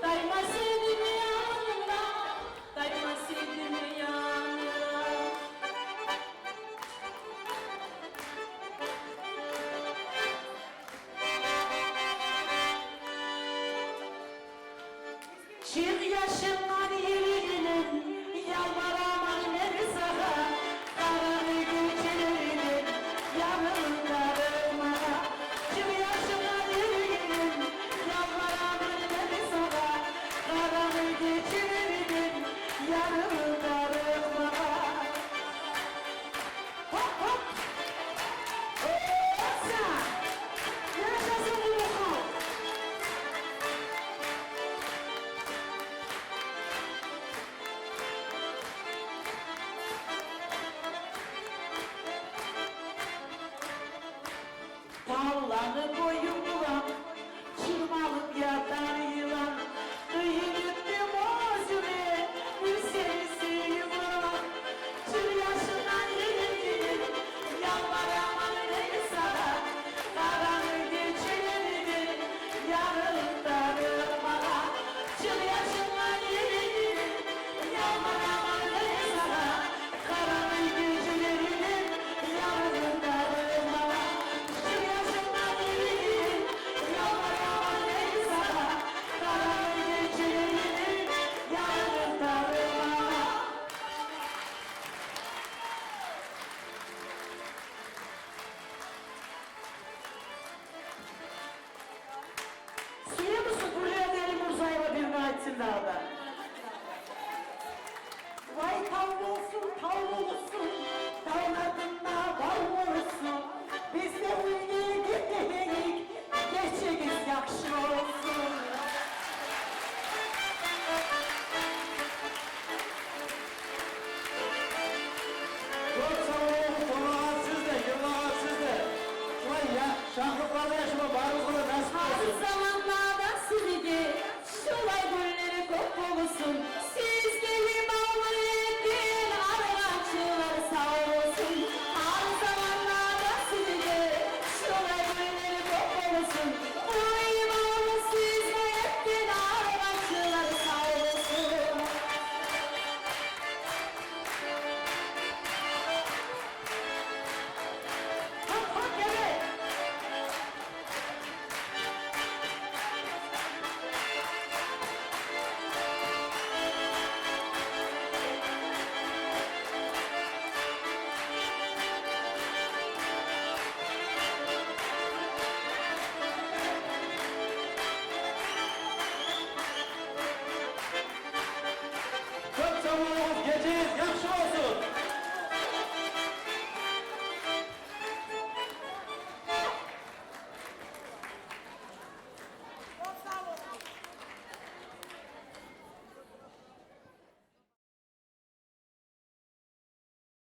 таймас эдим янынгдан, таймас эдим янынгдан. Чыкъ яшынгдан, йылгъыным, ялбараман мен сагъа, къарангы гечелерден ярыкъ тарыкъ магъа. Чыкъ яшынгдан, йылгъыным, ялбараман мен сагъа, къарангы гечелерден ярыкъ тарыкъ магъа. Хоп, хоп! Оса! Яшасын Улугъур! Тавланы бою булан чырмалып ятар йылан. Къыйын этдим оьзюме бир сени сююв булан. Чыкъ яшынгдан, йылгъыным, ялбараман мен сагъа, къарангы гечелерден ярыкъ тарыкъ магъа. Чыкъ яшынгдан, йылгъыным, ялбараман мен сагъа, къарангы гечелерден ярыкъ тарыкъ магъа. Чыкъ яшынгдан, йылгъыным, ялбараман мен сагъа, къарангы гечелерден ярыкъ тарыкъ магъа. Сюемисиз, Гюлледе Эльмурзаева бирни айтсын дагъы да. Вай, тав болсун, тав болсун, тавларында бав болсун. Биз де уьйге гетейик, гечегиз яхшы болсун. Кёп сав болугъуз, тонагъансыз да, йырлагъансыз да. Шулай я-, шатлыкъларда яшама барыбызгъа да насип болсун. Арзаманлада сизге шулай гюнлер кёп болсун.